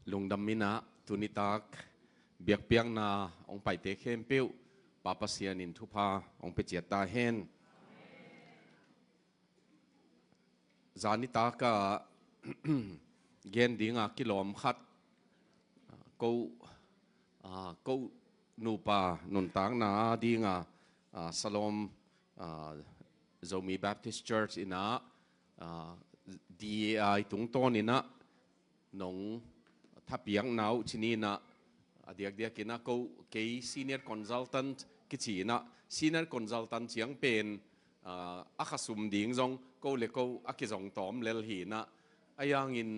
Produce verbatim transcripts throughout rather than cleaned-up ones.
Lungdam in ah, tuni tak biakpiakna hong paite khempeuh Pa Pasian in thupha hong pia ciat ta hen. Zani tak a gen ding a kilawm khat, ko, ko nupa nuntakna a ding a, Salom, Zomi Baptist Church in ah, D A I tungtawn in ah nong thapiakna uh ci ni in ah, a diakdiak in ah ko kei senior consultant kici in ah, senior consultant ciang pen, a, a khasum ding zong ko le ko a kizong tawm lel hi in ah, a yang in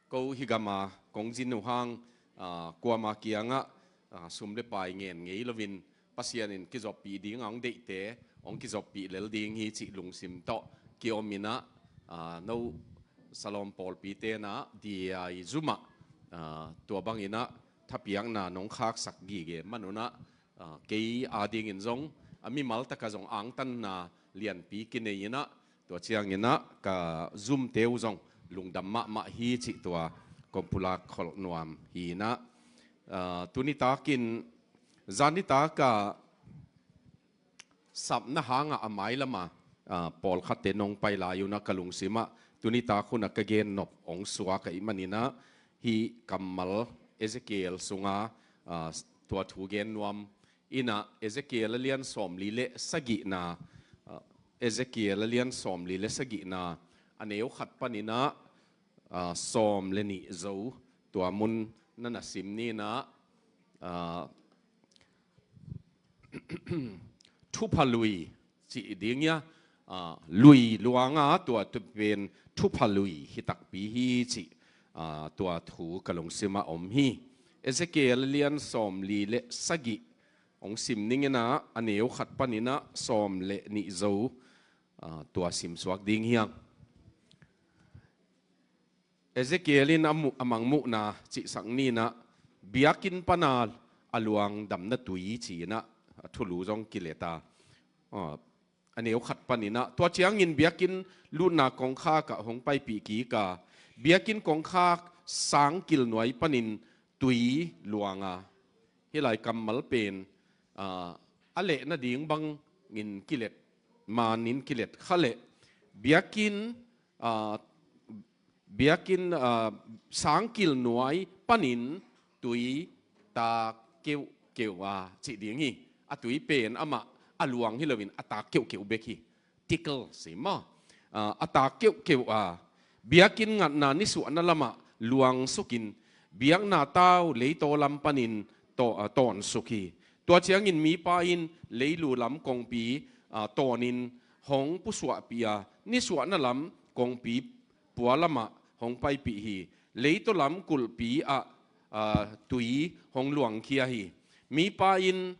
ko hih gam a kong zin uh hang, a, kuama kiang ah, a, sum le pai ngen ngei loin Pasian in kizoppih ding a hong deihte hong kizoppih lel ding hi cih lungsim tawh kiom in ah, a, no Salom pawlpite in ah D A I zum ah, a, tua bang in ah thapiakna nong khaksak gige man un ah, a, kei a ding in zong a mimal tak a zong angtanna lianpi kinei in ah, tua ciang in ah ka zumte uh zong lungdam mahmah hi cih tua kong pulak kholh nuam hi in ah, a, tuni tak in, zani tak a sapna hang a a mailam a, a, pawlkhatte nong pai lai un ah ka lungsim ah tuni tak hun ah ka gen nop hong suak ahih man in ah, hih kammal Ezekiel sung a, a, tua thu gen nuam in ah, Ezekiel a lian sawmli le sagihna, a, Ezekiel a lian sawmli le sagihna, a neu khat pan in ah, a, sawm le nih zo, tua mun na na sim ni in ah, a, thupha lui cih ding hi a, a, lui luang a tua tu pen thupha lui hi takpi hi cih, a, tua thu ka lungsim ah om hi. Ezekiel a lian sawmli le sagih hong sim ning in ah, a neu khat pan in ah sawm le nih zo, a, tua sim suak ding hi hang. Ezekiel in a mu-, a mangmuhna cihsak ni in ah, biakinn pan a luang damna tui ci in ah, a thulu zong kilet a, a, a neu khat pan in ah, tua ciang in biakinn lutna kongkhak ah hong paipih kik a, biakinn kongkhak sangkil nuai pan in tui luang a, hih lai kammal pen, a, a leh nading bang in kilet, man in kilet kha leh, biakinn, a, biakinn, a, sangkil nuai pan in tui tak keuhkeuh a cih ding hi. A tui pen amah a luang hi loin a tak keuhkeuh bek hi. Tickle si maw? A, a tak keuhkeuh a, biakinn ngatna nisuahna lam ah luangsuk in, biakna tau leitaw lam pan in taw-, a, tawnsuk hi. Tua ciang in mipa in leilu lam kongpi, a, tawn in hong pusuahpih a, nisuahna lam kongpi pua lam ah hong paipih hi. Leitaw lam kulhpi ah, a, tui hong luangkhia hi. Mipa in,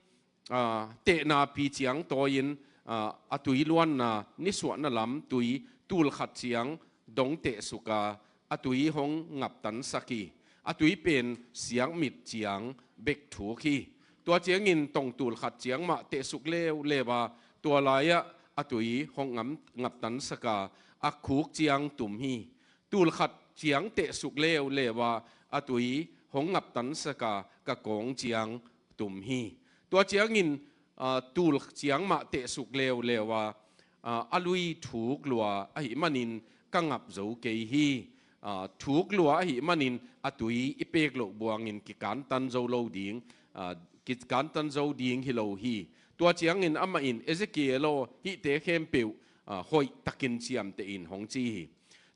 a, tehna pi ciang tawi in, a, a tui luanna nisuahna lam tui tul khat ciang dong tehsuk a, a tui hong ngaptansak hi. A tui pen siakmit ciang bek thuk hi. Tua ciang in tong tul khat ciang mah tehsuk leuleu a, tua lai ah a tui hong ngam-, ngaptansak a, a khuk ciang tum hi. Tul khat ciang tehsuk leuleu a, a tui hong ngaptansak a, ka kawng ciang tum hi. Tua ciang in, a, tul ciang mah tehsuk leuleu a, a, a lui thuk lua ahih man in ka ngap zo kei hi. A, thuk lua ahih man in a tui i pek loh buang in kikantan zo lo ding, a, kikantan zo ding hi lo hi. Tua ciang in amah in, Ezekiel aw, hihte khempeuh, a, hoih tak in ciamteh in, hong ci hi.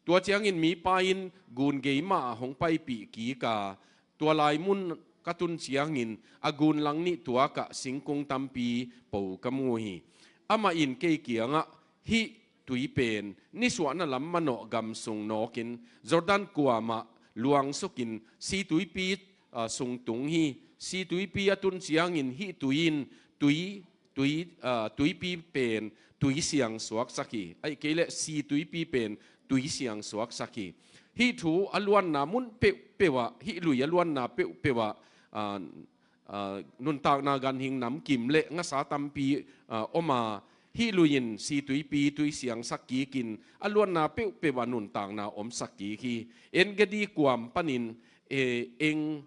Tua ciang in mipa in gun gei mah ah hong paipih kik a, tua lai mun ka tun ciang in a gun lang nih tuak ah singkung tampi po ka mu hi. Amah in kei kiang ah, hih tui pen nisuahna lam manawh gam sung nawk in, Jordan kuam ah luangsuk in, si tuipi, a, sung tung hi. Si tuipi a tun ciang in hih tui in tui tui, a, tuipi pen tui siang suaksak hi. Ahih kei leh si tuipi pen tui siang suaksak hi. Hih thu a luanna mun peuhpeuh ah, hih lui a luanna peuhpeuh ah, a, a, nuntakna ganhing namkim le ngasa tampi, a, om a, hih lui in si tuipi tui siangsak kik in a luanna peuhpeuh ah nuntakna omsak kik hi. En-gedi kuam pan in eh, eng,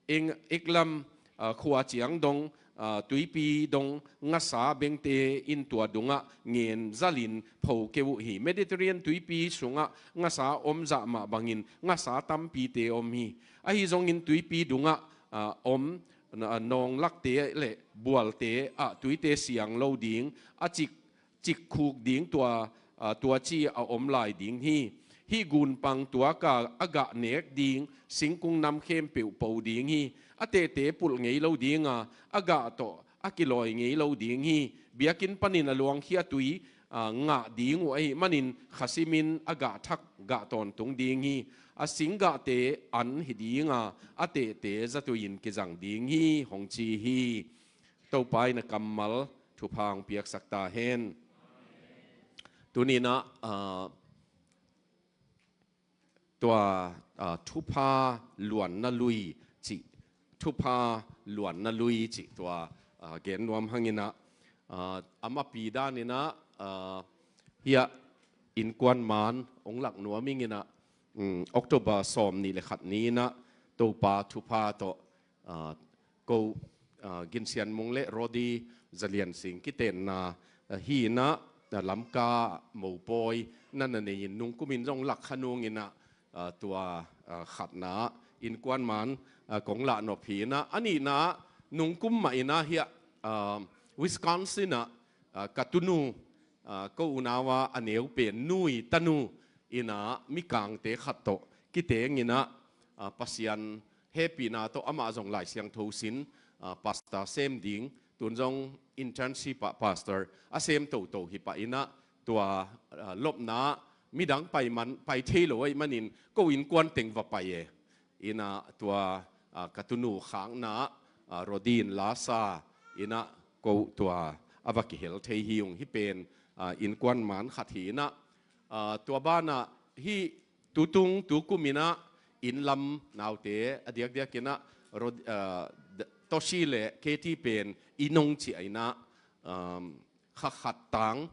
eng, Eklam, ah, khua ciang dong, ah, tuipi dong ngasa bengte in tua dungah ngen zalin pho keu uh hi. Mediterranean tuipi sungah ngasa om zah mah bangin ngasa tampite om hi. Ahi zongin tuipi dungah, ah, om, ah, nawnglakte le bualte ah tuite siang lo ding, a cik, cikkhuk ding tua, ah, tua ci a om lai ding hi. Hih gunpang tuaka a gah nek ding singkung nam khempeuh po ding hi. A tehte pulh ngei lo dinga, a gah tawh a kilawi ngei lo ding hi. Biakinn panin a luangkhia tui, ah, ngah ding uh ahih manin khasimin a gah thak gah tawntung ding hi. A singgahte an hi dinga, a tehte zatui-in kizang ding hi, hong ci hi. Topa in a kammal thupha hong piaksak ta hen. Tuninah, ah, tua, ah, thupha luanna lui cih, thupha luanna lui cih tua, ah, gen nuam hanginah, ah, a mapi daninah, ah, hiah innkuan man hong lak nuam inginah, um, October sawm nih le khat ni-inah Topa thupha tawh, ah, ko, ah, Ginsian Mung le Rodi Zalian Sing kitenna, ah, hi-inah, ah, Lamka mopawi na na nei-in nungkumin zong lak kha nunginah, ah, tua, ah, khatna innkuan man, ah, kong lahnop hi-inah, a nihna nungkum mah inah hiah, ah, Wisconsin ah, ah, ka tunu, ah, ko unau a a neu pen nui tanu inah mikangte khat tawh kitenginah, ah, Pasian hehpihna tawh amah zong Lai Siangtho sin, ah, pastor sem ding, tun zong internship ah pastor a sem toto hi pah inah tua, ah, lopna midang pai man, pai thei lo ahih manin ko innkuan teng va pai e. Inah tua, ah, ka tunu khakna, ah, Rodi in lasa inah ko tua a va kihel thei hi ung. Hih pen, ah, innkuan man khat hi-inah, ah, tua banah hih tutung tukum inah innlam naute a diakdiak inah Rod-, ah, d-, Toshi le Katie pen inn hong ciah inah, um, kha khat tang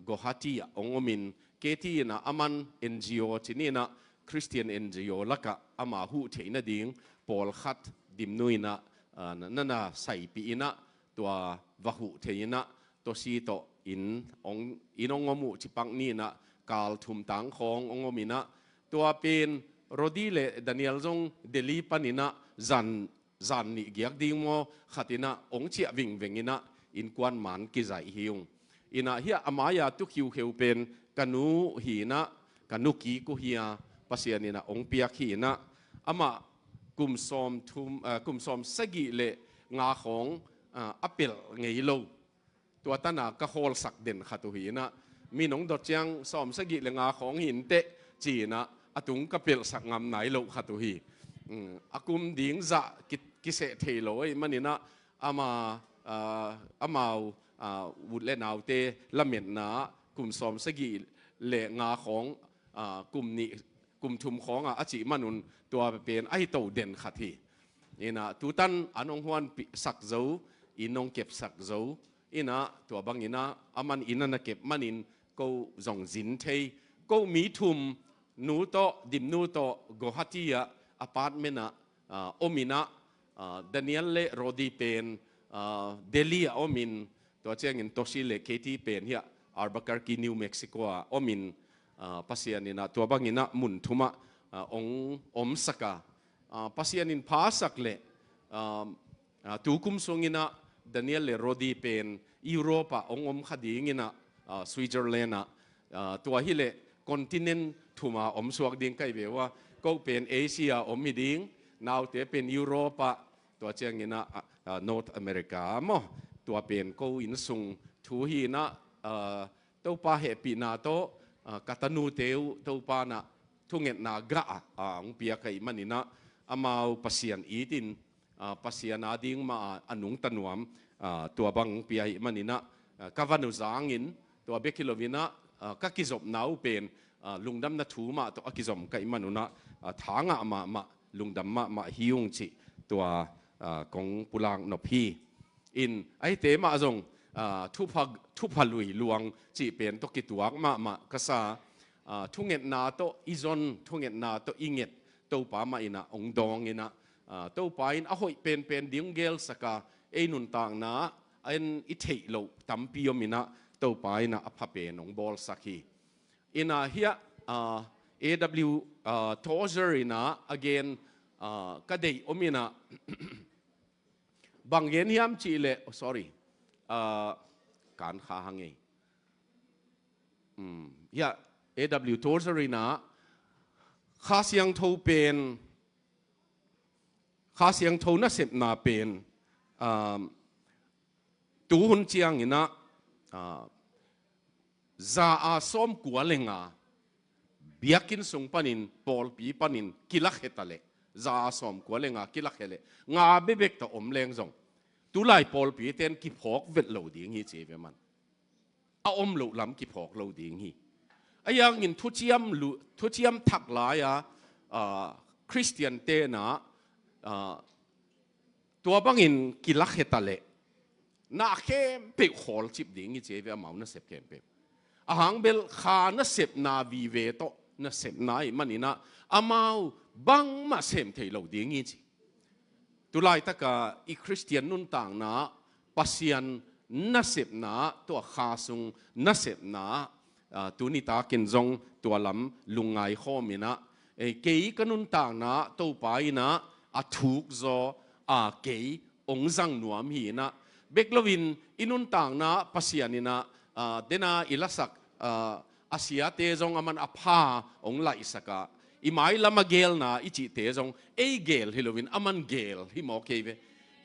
Guwahati ah hong omin, Katie inah aman N G O ci ni inah Christian N G O lakah ama huh theih nading pawlkhat Dimnu inah, ah, na, na, na saipih inah tua va huh thei inah Toshi tawh inn hong, inn hong om uh ci pak ni inah kal thum tang khawng hong om inah, tua pen Rodi le Daniel zong Delhi pan inah zan, zan nih giak ding maw khat inah hong ciah vingveng inah innkuan man kizaih hi ung. Inah hiah a mai-a tu khiukheu pen ka nu hi-inah, ka nu kik uh hi-a, Pasian inah hong piak hi-inah, amah kum sawm thum, ah, kum sawm sagih le nga khawng, ah, a pelh ngei lo. Tua tana ka hawlsak den khat uh hi-inah, mi nong dot ciang sawm sagih le nga khawng hi inteh ci-inah a tung ka pelhsak ngam nai loh khat uh hi. Um, a kum ding zah ki, kiseh thei lo ahih maninah ama, ah, amau, ah, ut le naute lametna ah kum sawm sagih le nga khawng, ah, kum nih, kum thum khawngah a cih manun tua pen a hi to den khat hi. Inah tutan an hong huanpihsak zo, inn hong kepsak zo. Inah tua banginah aman inn a na kep manin ko zong zin thei. Ko mi thum, nu tawh, Dimnu tawh Guwahati ah apartment ah, ah, om inah, ah, Daniel le Rodi pen, ah, Delhi ah omin, tua ciangin Toshi le Katie pen hiah Albuquerque, New Mexico ah omin, ah, Pasian inah tua banginah mun thumah, ah, hong omsak a, ah, Pasian in phasak le, ah, ah, tukum sunginah Daniel le Rodi pen Europe ah hong om kha dinginah, ah, Switzerland ah, ah, tua hileh continent thuma om suak ding ka hi ve uh a, ko pen Asia om hi ding, naute pen Europe ah, tua cianginah, ah, ah, North America maw, tua pen ko innsung thu hi-inah, ah, Topa hehpihna tawh, ah, ka tanute uh Topa nah thungetna gah ah, ah, hong piak ahih maninah amau Pasian itin, ah, Pasian ading mah a nungta nuam, ah, tua bang hong pia ahih maninah, ah, ka van uh zangin tua bek hi loinah, ah, ka kizopna uh pen, ah, lungdamna thu mah tawh a kizom ka hih manunah, ah, tha ngah mahmah, lungdam mahmah hi ung cih tua, ah, kong pulak nop hi. In ahite mah zong, ah, thupha, thupha lui luang cih pen tawh kituak mahmah ka sa. Ah, thungetna tawh i zon, thungetna tawh i nget, Topa mah in ah hong dawng in ah, ah, Topa in a hoih penpen ding hong geelsak a, ei nuntakna ah en i theih loh tampi om in ah, Topa in ah a pha pen hong bawlsak hi. In ah hiah, ah, A W, ah, Tozer in ah a gen, ah, ka deih om in ah, bang gen hiam cih leh, oh, sorry, ah, kan kha hang ei. Hmm, hiah A W Tozer in ah Kha Siangtho pen, Kha Siangtho nasepna pen, um, tu hun ciang in ah, uh, za a sawmkua le nga biakinn sung panin, pawlpi panin kilakhia ta leh, za a sawmkua le nga kilakhia leh, nga bebek tawh om leng zong, tulai pawlpi ten kiphawk vet lo ding hi ci ve man. A om loh lam kiphawk lo ding hi. A yangin thuciam lu-, thuciam thak lai a, ah, Khristian ten ah, ah, tua bangin kilakhia ta leh, na khempeuh khawlcip ding hi ci ve, amau nasep khempeuh. A hang bel kha nasepna vive tawh nasepna ahih man in ah, amau bangmah sem thei lo ding hi ci. Tulaitaka i Khristian nuntakna, Pasian nasepna, tua kha sung nasepna, ah, tunitakin zong tua lam lungngai khawm in ah, eh, kei ka nuntakna Topa in ah a thuk zaw, ah, kei hong zang nuam hi in ah, bek loin i nuntakna Pasian in ah, ah, dena i lasak, ah, a siate zong aman a pha hong laihsak a, i mailam a geelna i cihte zong ei geel hi loin aman geel hi mawk hi ve.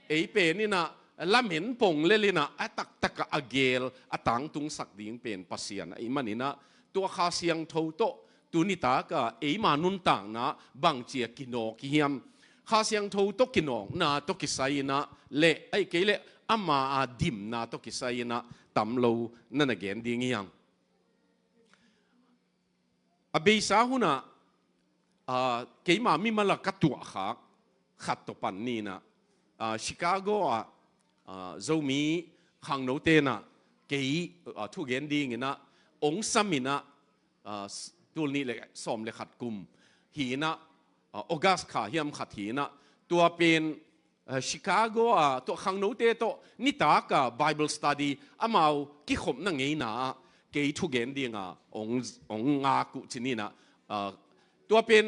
Ei pen in ah lamen pong lel in ah a taktak ah a geel a tangtungsak ding pen Pasian ahih man in ah, tua Kha Siangtho tawh tunitak ah eima nuntakna bangci a kinawk i hiam? Kha Siangtho tawh kinawkna tawh kisai in ah le, ahih kei leh ama a dimna tawh kisai in ah tam lo na na gen ding i hiam? A beisa hun ah, ah, keima mimal a ka tuahkhak khat tawh pan ni in ah, ah, Chicago ah, ah, Zomi khangnote in ah kei, ah, thugen ding in ah hong sam in ah, ah, s-, tul nih le sawm le khat kum hi in ah, ah, August kha hiam khat hi in ah, tua pen, ah, Chicago ah tua khangnote tawh nitak ah Bible study amau kikhopna ngeina ah kei thugen ding a hong, hong ngak uh ci ni in ah, ah, tua pen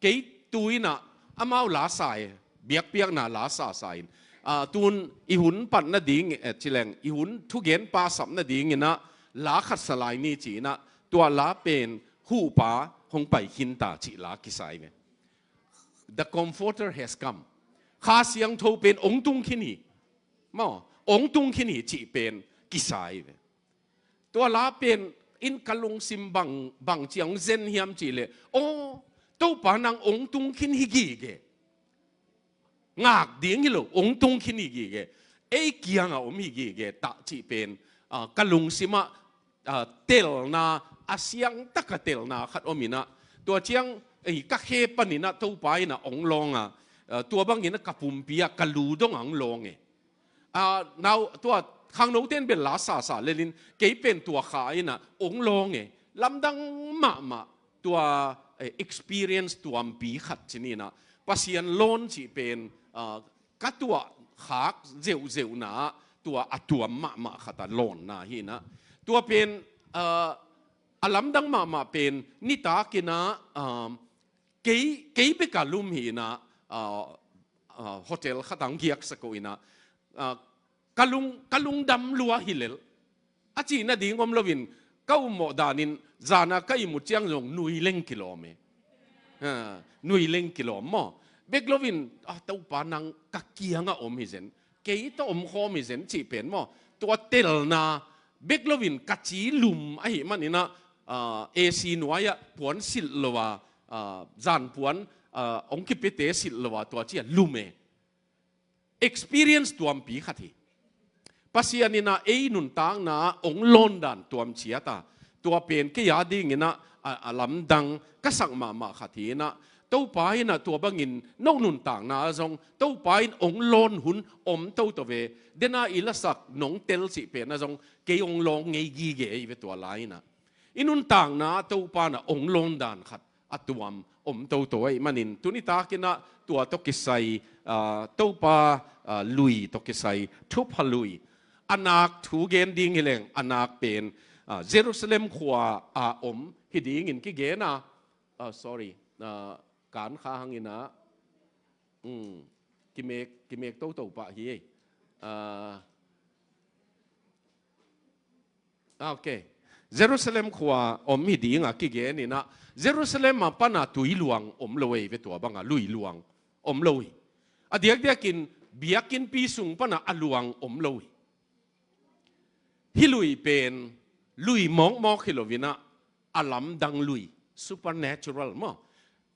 kei tu in ah amau la sa e, biakpiakna la sasa in, ah, tun i hun pat nading, eh, ci leng i hun thugen pa sap nading in ah la khat sa lai ni ci in ah, tua la pen Huhpa Hong Pai Khin Ta cih la kisai ve. The Comforter has come. Kha Siangtho pen hong tung khin hi. Maw, hong tung khin hi cih pen kisai ve. Tua la pen in ka lungsim bang, bangci a hong zen hiam cih leh, aw, Topa nang hong tung khin hi gige. Ngak ding hi lo, hong tung khin hi gige. Ei kiang ah om hi gige, tah cih pen, ah, ka lungsim ah, ah, telna, a siangtak a telna khat om in ah, tua ciang, ei, ka khe pan in ah Topa in ah hong lawng a, ah, tua bang in ah ka pumpi ah ka lu dong ah hong lawng e. Ah, nau, tua khangnote in bel la sasa lel in, kei pen tua kha in ah hong lawng e. Lamdang mahmah, tua, eh, experience tuampi khat ci ni in ah, Pasian lawn cih pen, ah, ka tuahkhak zeuhzeuhna ah tua a tuam mahmah khat a lawnna hi in ah, tua pen, ah, a lamdang mahmah pen nitak in ah, ah, kei, kei bek a lum hi in ah, ah, ah, hotel khat ah hong giaksak uh in ah, ah, ka lung, ka lungdam lua hi lel. A cih nading om loin, ka ummawh danin, zan a ka ihmut ciang zong nui leng kilawm e. Ha, nui leng kilawm maw. Bek loin, ah, Topa nang ka kiang ah om hi zen. Kei tawh om khawm hi zen cih pen maw. Tua telna, bek loin ka ci lum ahih man in ah, ah, A C nuai ah puan silh lo a, ah, zan puan, ah, hong kipiate silh lo a tua ci a lum e. Experience tuampi khat hi. Pasian in ah ei nuntakna ah hong lawn dan tuam ciat a, tua pen kei a ding in ah, a, a lamdang ka sak mahmah khat hi in ah, Topa in ah tua bangin no nuntakna ah zong Topa in hong lawn hun om toto ve. Dena i lasak nong tel cih pen ah zong kei hong lawng ngei gige hi ve tua lai in ah. I nuntakna ah Topa in ah hong lawn dan khat a tuam om toto ahih manin, tuni takin ah tua tawh kisai, ah, Topa, ah, lui tawh kisai thupha lui, a nak thu gen ding hi leng, a nak pen, ah, Jerusalem khua a om hi dingin kigen a, ah, sorry, ah, kan kha hangin ah, um, kimek, kimek toto pah hi. Ah, ah, ok. Jerusalem khua om hi ding a kigen in ah, Jerusalem a pan a tui luang om lo ei ve, tua bang a lui luang om lo hi. A diakdiakin biakinnpi sung pan a a luang om lo hi. Hih lui pen lui mawkmawk hi lo in ah, a lamdang lui, supernatural maw.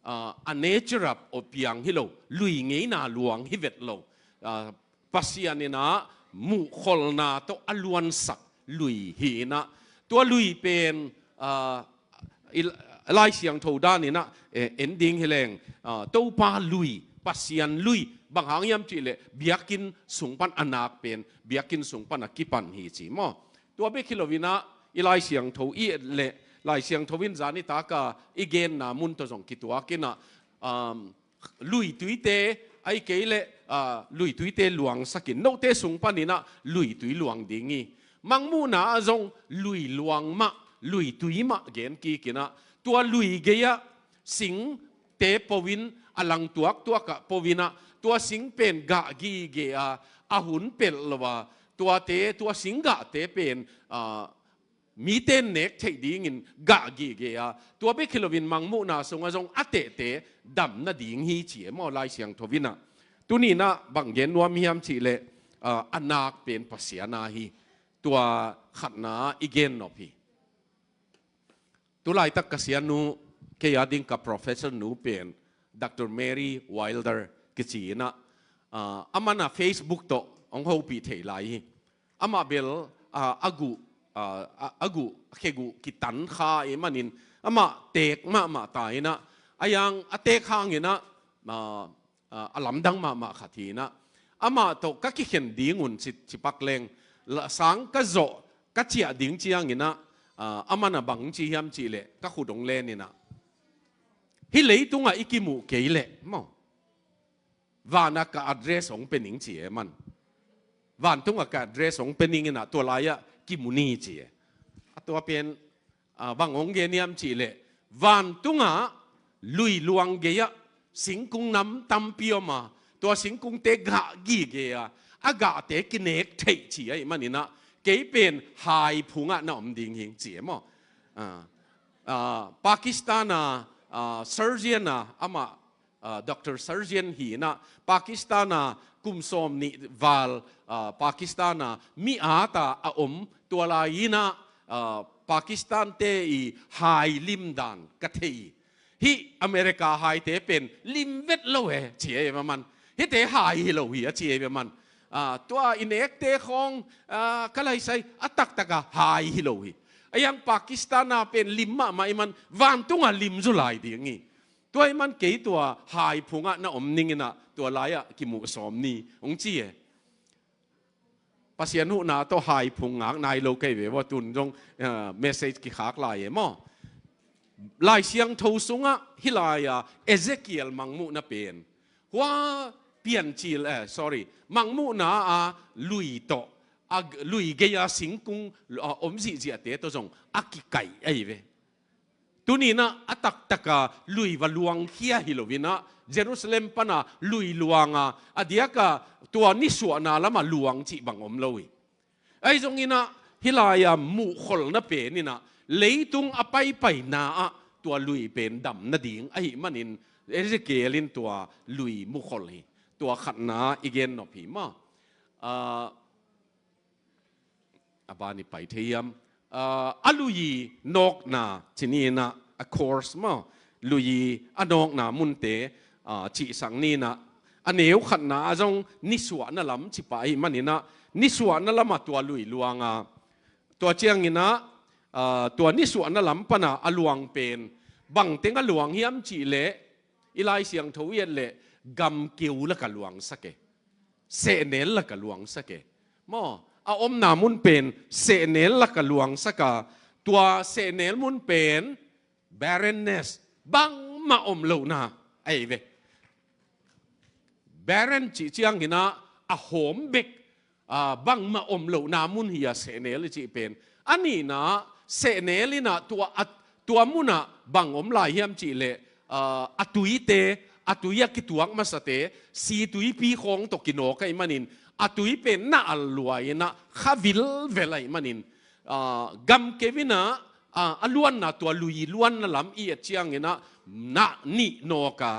Ah, a nature a piang hi lo, lui ngeina luang hi vet lo. Ah, Pasian in ah muhkholhna tawh a luansak lui hi in ah, tua lui pen, ah, i, Lai Siangtho dan in ah, eh, en ding hi leng, ah, Topa lui, Pasian lui, bang hang hiam cih leh biakinn sung pan a nak pen, biakinn sung pan a kipan hi ci maw. Tua bek hi lo in ah, i Lai Siangtho i et leh, Lai Siangtho in zan nitak a i genna mun tawh zong kituak in ah, um, lui tuite, ahih kei leh, ah, lui tuite luangsak in, note sung pan in ah lui tui luang ding hi. Mangmuhna ah zong lui luang mah, lui tui mah gen kik in ah, tua lui gei ah singte po in, a lang tuaktuak ah po in ah, tua sing pen gah gige a, a hun pelh lo a, tuate, tua sing gahte pen, ah, mite in nek theih dingin gah gige a, tua bek hi lo in Mangmuhna sung ah zong a tehte dam nading hi ci e maw, Lai Siangtho in ah. Tuni in ah bang gen nuam hiam cih leh, ah, a nak pen Pasian a hi, tua khatna i gen nop hi. Tulaitak ka sianu, kei a ding ka professor nu pen Doctor Mary Wilder kici in ah, ah, aman a Facebook tawh hong hopih thei lai hi. Amah bel, ah, a guh, ah, a, a guh, khe guh kitan kha ahih manin, amah teek mahmah ta in ah, a yang a teek hangin ah, ah, ah, a lamdang mahmah khat hi in ah, amah tawh ka kikhen ding un ci, ci pak leng, la, sang ka zawh, ka ciah ding ciangin ah, ah, aman a bang ci hiam cih leh, ka khut hong len in ah, hih leitung ah i kimuh kei leh maw, van ah ka address hong pia ning ci e man. Vantung ah ka address hong pia ning in ah, tua lai ah kimu ni ci e. A tua pen, ah, bang hong gen hiam cih leh, vantung ah lui luang gei ah singkung nam tampi om a, tua singkungte gah gige a, a gahte kinek theih ci ahih manin ah, kei pen hai phung ah na om ding hi ci e maw. Ah, ah, Pakistan a, ah, surgeon a, amah, ah, Doctor Surgeon hi in ah, Pakistan a kum sawm nih val, ah, Pakistan a mi at a a om, tua lai in ah, ah, Pakistan te i hai lim dan ka thei. Hih America haite pen lim vet lo e ci e maw man. Hihte hai hi lo hi a ci e maw man. Ah, tua i nekte khawng, ah, ka lai sai a taktak a hai hi lo hi. A yang Pakistan a pen lim mahmah ahih man, vantung ah lim zaw lai ding hi. Tua ahih man kei tua hai phung ah na om ning in ah, tua lai ah kimuh sawm ni hong ci e. Pasian huhna tawh hai phung ngak nai lo kei ve, vua tun zong, ah, message kikhak lai e maw. Lai Siangtho sung ah hih lai a Ezekiel Mangmuhna pen, hua Piancil, eh, sorry, Mangmuhna a lui tawh, a lui gei a singkung, ah, om zihziahte tawh zong a kikaih ahi ve. Tuni in ah a taktak a lui va luangkhia hi lo in ah, Jerusalem pan a lui luang a, a diak a tua nisuahna lam a luang cih bang om lo hi. Ahi zongin ah hih lai a muhkholhna pen in ah, leitung a paipaina ah tua lui pen dam nading ahih manin, Ezekiel in tua lui mukhol hi. Tua khatna i gen nop hi maw. Ah, a ban i pai thei hiam? Ah, a lui nawkna ci ni in ah, a course maw, lui a nawkna munte, ah, cihsak ni in ah, a neu khatna ah zong nisuahna lam ci pah ahih manin ah, nisuahna lam ah tua lui luang a, tua ciangin ah, ah, tua nisuahna lam pan a a luang pen, bang teng a luang hiam cih leh, i Lai Siangtho i et leh, gamkeu lak a luangsak e. Sehnel lak a luangsak e. Maw, a omna mun pen sehnel lak a luangsak a, tua sehnel mun pen barrenness, Bangmah om lohna ahi ve. Barren cih ciangin ah a hawm bek, ah, bangmah om lohna mun hi a sehnel i cih pen. A nihna, sehnel in ah tua, a, tua munah bang om lai hiam cih leh, ah, a tuite, a tui a kituak masate, situipi khawng tawh kinawk ahih manin, a tui pen na al lua in ah kha vilvel ahih manin, ah, gamkeu in ah, ah, a luanna tua lui luanna lam i et ciangin ah na nih nawk a,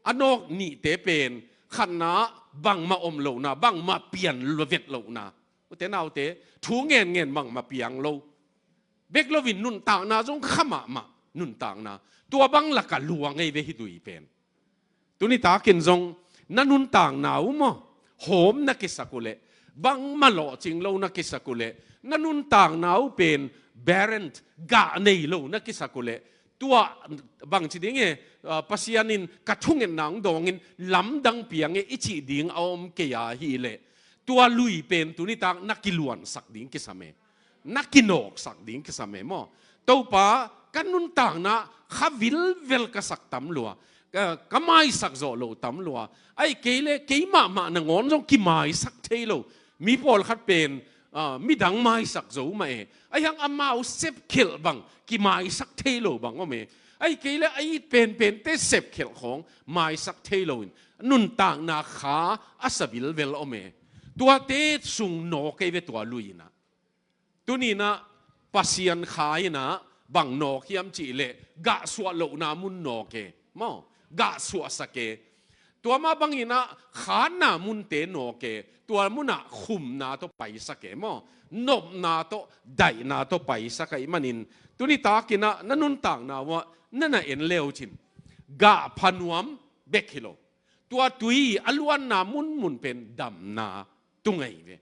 a nawk nihte pen khatna bangmah om lohna, bangmah pian lo vet lohna. Ute naute, thu ngenngen bangmah piang lo. Bek loin nuntakna zong kha mahmah nuntakna. Tua bang lakah luang ei ve hih lui pen. Tuni takin zong na nuntakna uh maw, hawm na kisak uh leh, bangmah lawhcing lo na kisak uh leh, na nuntakna uh pen barren, gah nei lo na kisak uh leh, tua bangci ding e, ah, Pasian in ka thungetna hong dawngin lamdang piang e i cih ding a om kei a hih leh, tua lui pen tuni tak na kiluansak ding kisam e. Na kinawksak ding kisam e maw? Topa, ka nuntakna kha vilvel ka sak tam lua, ka, ka maisak zawh lo tam lua. Ahih kei leh keimahmah nangawn zong kimaisak thei lo. Mi pawlkhat pen, ah, midang maisak zo mah e. Ahih hang amau sepkhelh bang kimaisak thei lo bang om e. Ahih kei leh a it penpente sepkhelh khawng maisak thei loin nuntakna kha a sa vilvel om e. Tuate sung nawk ei ve tua lui in ah. Tuni in ah Pasian kha in ah bang nawk hiam cih leh gahsuah lohna mun nawk e maw, gahsuahsak e. Tua mah bangin ah khanna munte nawk e, tua munah khumna tawh paisak e maw, nopna tawh, daihna tawh paisak ahih manin, tuni takin ah na nuntakna uh ah na na en le uh cin, gah pha nuam bek hi lo. Tua tui a luanna munmun pen damna tung ahi ve.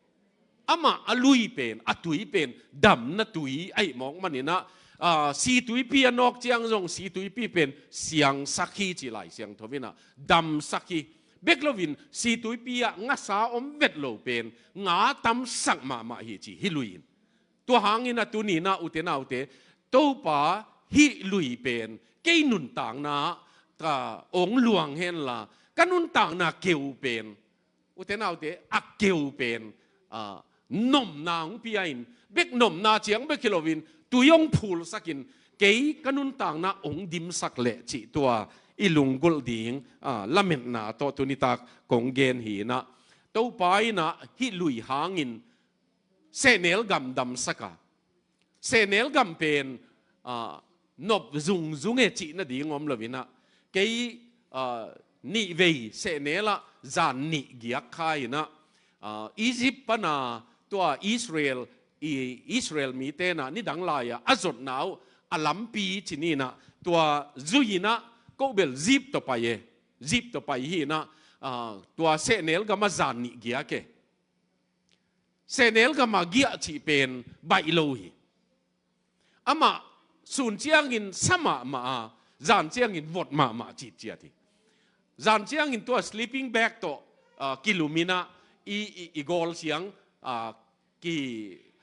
Amah a lui pen, a tui pen damna tui ahih mawk manin ah, ah, situipi a nawk ciang zong situipi pen siangsak hi ci Lai Siangtho in ah, damsak hi. Bek loin situipi ah ngasa om vet lo pen nga tamsak mahmah hi ci hih lui in. Tua hangin ah tuni in ah ute naute, Topa, hih lui pen kei nuntakna ah ka hong luang henla, ka nuntakna keu pen, ute naute, a keu pen, ah, nopna hong pia in, bek nopna ciang bek hi loin tui hong phulsak in, kei ka nuntakna hong dimsak leh cih tua i lunggulh ding, ah, lametna tawh tuni tak kong gen hi in ah. Topa in ah hih lui hangin sehnel gam damsak a, sehnel gam pen, ah, nop zungzung e cih nading om lo in ah, kei, ah, nihvei sehnel ah zan nih giak kha in ah, ah, Egypt pan a tua Israel, i Israel mite in ah nidang lai-a a zotna uh a lampi ci ni in ah, tua zui in ah ko bel zip tawh pai e, zip tawh pai hi in ah, ah, tua sehnel gam ah zan nih giak e. Sehnel gam a giah cih pen baih lo hi. Amah sun ciangin sa mahmah a, zan ciangin vot mahmah citciat hi. Zan ciangin tua sleeping bag tawh, ah, kilum in ah i, i, i gawl siang, ah, ki,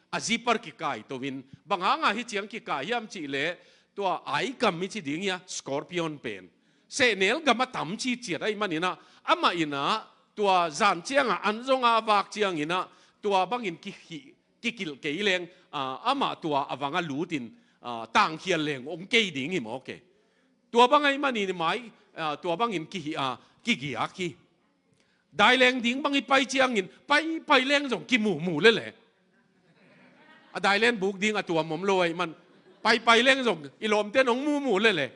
a zipper kikai to in, bang hang a hih ciang kikai hiam cih leh, tua ai kam i ci ding hi a, scorpion pen sehnel gam ah tam citciat ahih manin ah, amah in ah tua zan ciang a an zong a vak ciangin ah, tua bangin kihih, kikilh kei leng, ah, amah tua a vang ah lut in, ah, tangkhial leng hong kei ding hi mawk e. Tua bang ahih manin mai, ah, tua bangin kihih a, kigiak hi. Daileng ding bang i pai ciangin, pai, pai leng zong kimumu lele. A daileng buk ding a tuam om lo ahih man, pai, pai leng zong i lawmte'n hong mumu lele.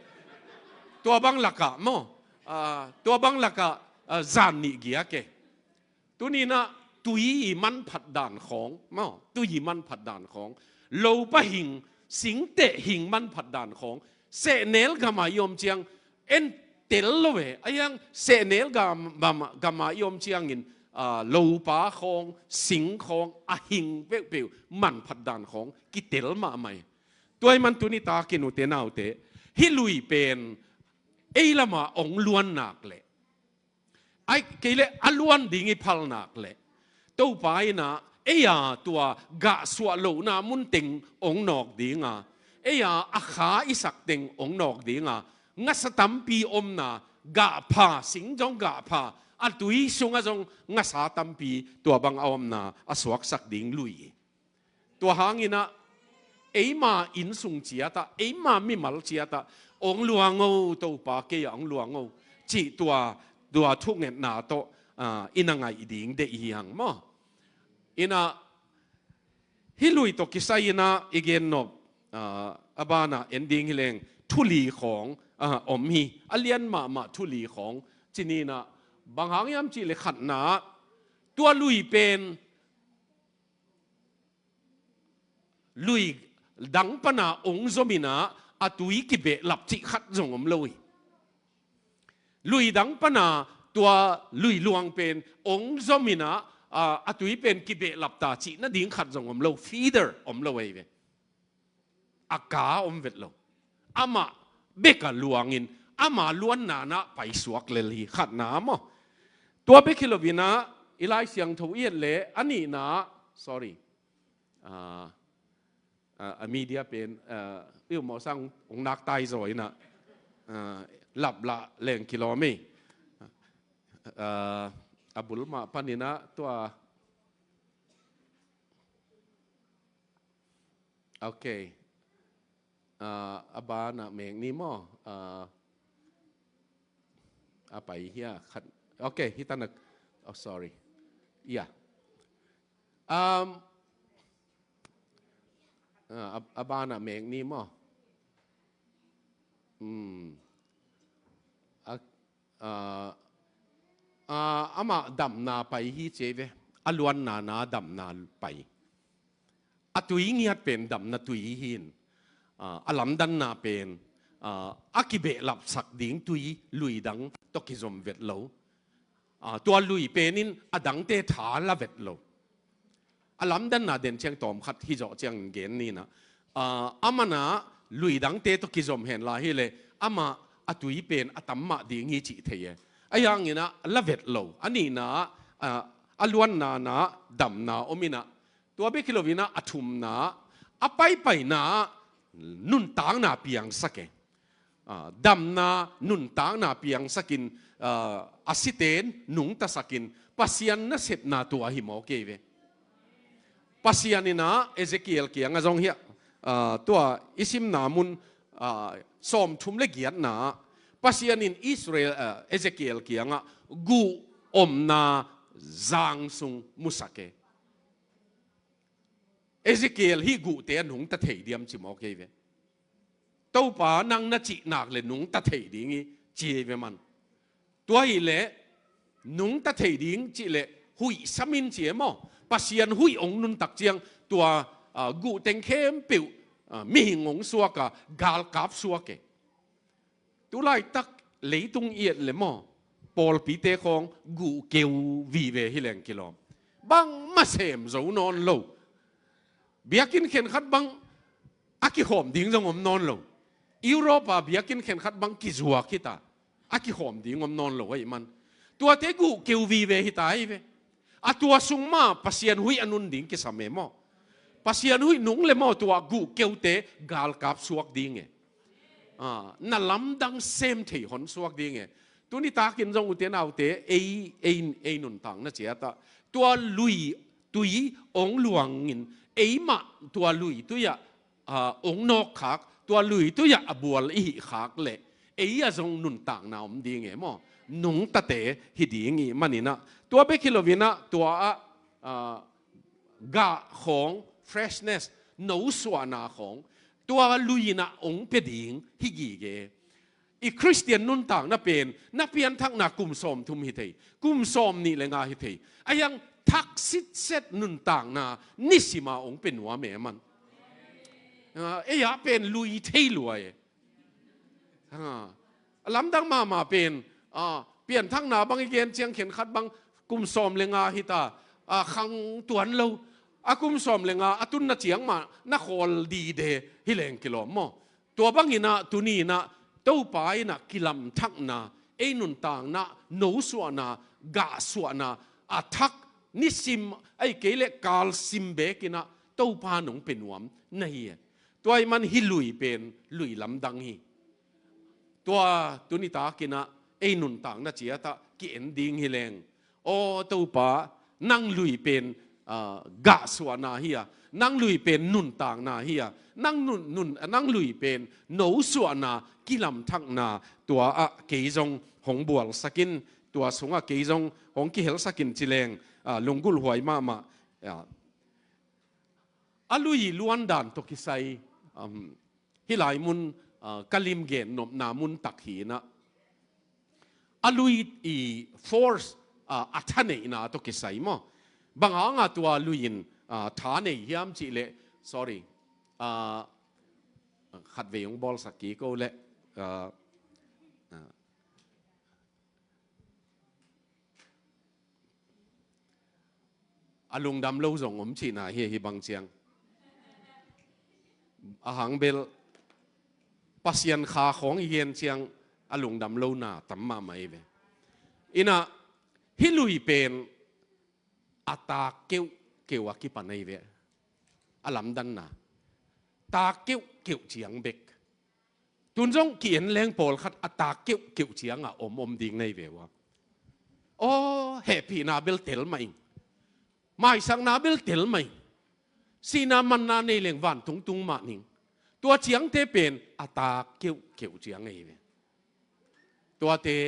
Tua bang lakah maw, ah, tua bang lakah, ah, zan nih giak e. Tuni in ah tui i manphat dan khawng maw, tui i manphat dan khawng, lopa hing, singteh hing manphat dan khawng, sehnel gam a i om ciang en tel lo e. Ahih hang sehnel gam, gam, gam a i om ciangin, ah, lopa khawng, sing khawng, a hing peuhpeuh manphat dan khawng kitel mahmah e. Tua ahih man tuni takin ute naute, hih lui pen ei lam a hong luan nak leh, ahih kei leh a luan ding i phal nak leh, Topa in ah ei a tua gahsuah lohna mun teng hong nawk ding a, ei a a kha i sak teng hong nawk ding a, ngasa tampi omna, gahpha, sing zong gahpha, a tui sungah zong ngasa tampi tua bang a omna a suaksak ding lui hi. Tua hanginah eima innsung ciatah, eima mimal ciatah, ong luang o Topa, kei ah ong luang o, cih tua, tua thungetna tawh, ah, i na ngaih ding deih hi hang maw. Inah hih lui tawh kisai inah i gennop, ah, a banah en ding hileng thu li khawng, ah, om hi. A lian mahmah thu li khawng ci ni inah, bang hang hiam cihleh khatna, tua lui pen lui dang pana ong zom inah a tui kibehlap cih khat zong om lo hi. Lui dang pana tua lui luang pen ong zom inah, a, a tui pen kibehlap ta cih nading khat zong om lo, feeder om lo ahi ve. A ka om vet lo. Amah bek a luangin ama luanna nah paisuak lel hi, khatna maw. Tua bek hi lo inah i Lai Siangtho i et leh a nihna, sorry. Ah, ah, a media pen, ah, i um mawh sang ong nak tai zaw inah, ah, laplah leng kilawm ei. Ah, a bul mah pan inah tua. Ok. Ah, a banah mek ni maw. Ah, a pai hia khat. Ok, hih tanak. Oh, sorry. Ya. Um, ah, a, a banah mek ni maw. Hmm. A, ah, ah, amah damna pai hi ci ei ve. A luanna nah damna pai. A tui ngiat pen damna tui hi in, ah, a lamdanna pen, ah, a kibehlapsak ding tui lui dang tawh kizom vet lo. Ah, tua lui pen in a dangte tha la vet lo. A lamdanna den ciang tawm khat hi zawh ciangin gen ni inah, ah, a manah lui dangte tawh kizom hen la hileh amah a tui pen a tam mah ding hi cih thei e. Ahi hanginah la vet lo. A nihna, ah, a luanna nah damna om inah, tua bek hi lo inah a thumna, a paipaina nuntakna piangsak e. Ah, damna nuntakna piangsakin, ah, a site nungtasakin Pasian nasepna tua hi mawk ei ve. Pasian inah Ezekiel kiangah zong hiah, ah, tua i simna mun, ah, sawmthum le giatna, Pasian in Israel, ah, Ezekiel kiangah guh omna zang sung musak e. Ezekiel, hih guhte a nungta thei diam ci mawk ei ve. Topa, nang na cih nak le nungta thei ding hi ci ei ve man. Tua hileh nungta thei ding cihleh huih sam in ci e maw. Pasian huih ong nuntak ciang tua, ah, guh teng khempeuh, ah, mihing ong suak a, galkap suak e. Tulaitak leitung i et le maw, pawlpite khawng guh keu vive hi leng kilawm. Bangmah sem zo nawn lo. Biakinn khenkhat bang a kikhawm ding zong om nawn lo. Europa biakinn khenkhat bang kizuak hi ta. A kikhawm ding om nawn lo ahih man, tuate guh keu vive hi ta hi ve. A tua sung mah Pasian huih a nun ding kisam e maw. Pasian huih nung le maw, tua guh keute galkap suak ding e. Ah, na lamdang sem thei hon suak ding e. Tuni takin zong ute naute, ei, ei, ei nuntakna ciatah tua lui tui ong luangin eimah tua lui tui ah, ah, ong nawkkhak, tua lui tui ah a bual i hihkhak leh ei ah zong nuntakna om ding e maw. Nungtate hi ding ih maninah, tua bek hi loinah tua ah, ah, gah khawng, freshness, nosuahna khawng tua lui inah ong pia ding hi gige. I Khristian nuntakna pen na pianthakna kum sawmthum hi thei, kum sawmnih le nga hi thei. A hiang thak sitset nuntakna nisima ong pia nuam e man. Ah, ei ah pen lui thei lua e. Ah, a lamdang mahmah pen, ah, pianthakna bang i gen ciang khenkhat bang kum sawm le nga hi ta, ah, khang tuan lo. A kum sawm le nga a tunna ciang mah na khawl dide hi leng kilawm maw. Tua banginah tuni inah Topa inah kilamthakna, ei nuntakna nosuahna, gahsuahna, a thak nisim, ahih kei leh kalsim bekinah Topa nong pia nuam na hi e. Tua ahih man hih lui pen lui lamdang hi. Tua tuni takinah ei nuntakna ciatah ki-en ding hi leng, aw Topa, nang lui pen, ah, gahsuahna hi a, nang lui pen nuntakna hi a, nang, nun, nun, nang lui pen nosuahna, kilamthakna, tua ah kei zong hong bualsakin, tua sungah kei zong hong kihelsakin ci leng, ah, lunggulhhuai mahmah. Ah, a lui luandan tawh kisai, um, hih lai mun, ah, ka lim gen nopna mun tak hi inah, a lui i force, ah, a thaneihna tawh kisai maw? Bang hanga tua lui in, ah, tha nei hiam cih leh, sorry, ah, khatvei hong bawlsak kik o leh, ah, ah, a lungdam lo zong om cihna hi, hih bang ciang. A hang bel Pasian kha khawng i gen ciang a lungdam lona tam mahmah hi ve. Inah hih lui pen a tak keuhkeuh a kipan ahi ve. A lamdanna tak keuhkeuh ciang bek. Tun zong ki-en leng pawlkhat a tak keuhkeuh cianga om om ding na hi ve ua. Aw, hehpihna bel tel mah ing. Maisakna bel tel mah ing. Sihna manna nei leng vantung tung mah ning. Tua ciangte pen a tak keuhkeuh ciang ahi ve. Tuate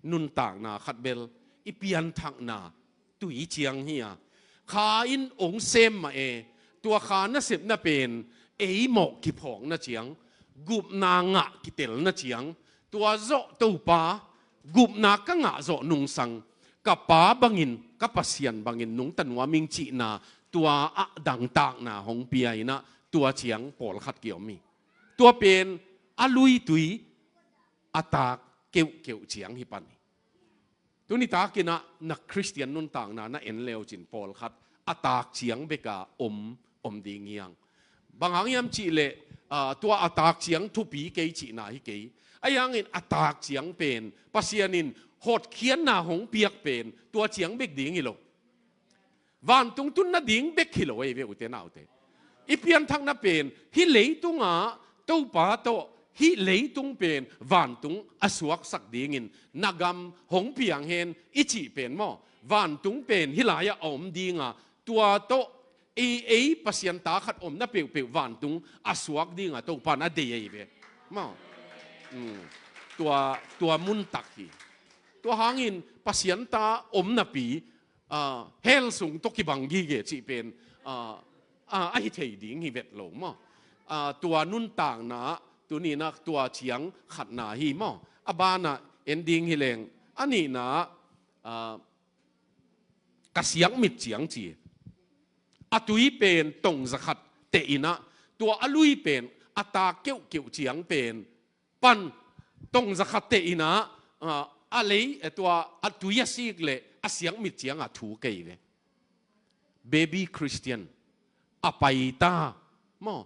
nuntakna khat bel i pianthakna tui ciang hi a, kha in ong sem mah e. Tua kha nasepna pen ei mawh kiphawkna ciang, gupna ngah kitelna ciang, tua zawh Topa, gupna ka ngah zawh nungsang, ka Pa bangin, ka Pasian bangin nungta nuam ing cihna, tua ah dangtakna hong pia inah, tua ciang pawlkhat kiom hi. Tua pen a luitui a tak keuhkeuh ciang hi pan hi. Tuni takinah na Khristian nuntakna na en leucin pawlkhat a tak ciang beka om, om ding hiang. Bang hang hiam cih leh, ah, tua a tak ciang thupi kei cihna hi kei. Ahi hangin a tak ciang pen Pasian in hotkhiatna hong piak pen tua ciang bek ding hi lo. Vantung tun nading bek hi lo ei ve ute naute. I pianthakna pen hih leitungah Topa tawh hih leitung pen vantung a suaksak dingin na gam hong piang hen i cih pen maw, vantung pen hih lai-ah a om dinga, tua tawh ei, ei Pasian ta khat omna peuhpeuh vantung a suak dinga Topa na dei ei ve maw. Hmm. Tua, tua muntak hi. Tua hangin Pasian ta om napi, ah, hell sung tawh kibang gige cih pen, ah, ah, ahi thei ding hi vet lo maw. Ah, tua nuntakna tuninah tua ciang khatna hi maw. A banah en ding hi leng, a nihna, ah, ka siakmit ciang ci. A tui pen tong zakhat teh inah, tua a lui pen a tak keuhkeuh ciang pen pan tong zakhat teh inah, ah, a lei, eh, tua a tui a sik leh a siakmit cianga thu kei ve. Baby Christian a pai ta maw.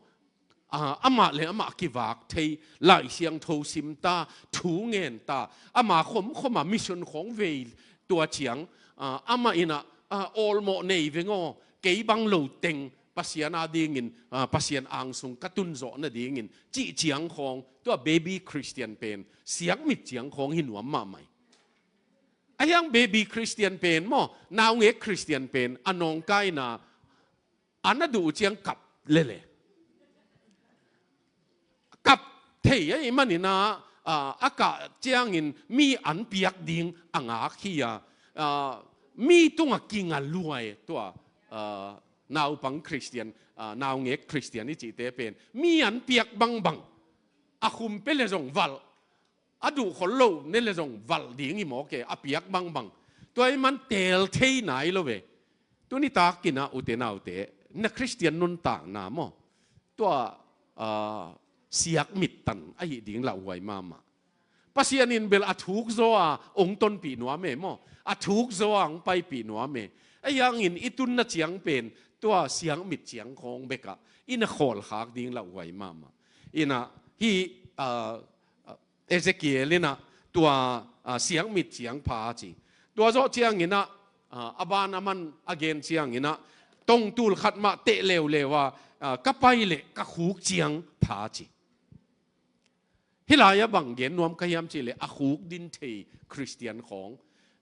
Ah, amah le amah kivak thei, Lai Siangtho sim ta, thu ngen ta, ama khomkhoma mission khawng vei tua ciang, ah, amah inah, ah, awlmawh nei veng aw, kei bang lo teng Pasian a dingin, ah, Pasian angsung ka tunzawh nadingin cih ciang khawng, tua baby Christian pen siakmit ciang khawng hi nuam mahmah hi. Ahi hang baby Christian pen maw, naungek Christian pen a nawngkaina, an a duh ciang kap lele. Kap thei ahih maninah, ah, a kah ciangin mi an piak ding a ngak hi a, ah, mi tungah kinga luai tua, ah, naupang Christian, ah, naungek Christian i cihte pen mi an piak bangbang, a khum pia le zong valh, a duh khol lo ne le zong valh ding hi mawk e, a piak bangbang. Tua ahih man teel thei nai lo ve. Tuni takinah ute naute, na Christian nuntakna maw, tua, ah, siakmit tan ahih ding lauhuai mahmah. Pasian in bel a thuk zaw a ong tonpih nuam e maw, a thuk zaw a ong paipih nuam e. Ahi hangin i tunna ciang pen tua siakmit ciang khawng bekah i na khawlkhak ding lauhuai mahmah. Inah hih, ah, Ezekiel inah tua, ah, siakmit ciang pha ci. Tua zawh cianginah, ah, a ban a man a gen cianginah tongtul khat mah teh leuleu a, ah, ka pai leh ka khuk ciang pha ci. Hih lai-ah bang gen nuam ka hiam cihleh a khukdin thei Khristian khawng,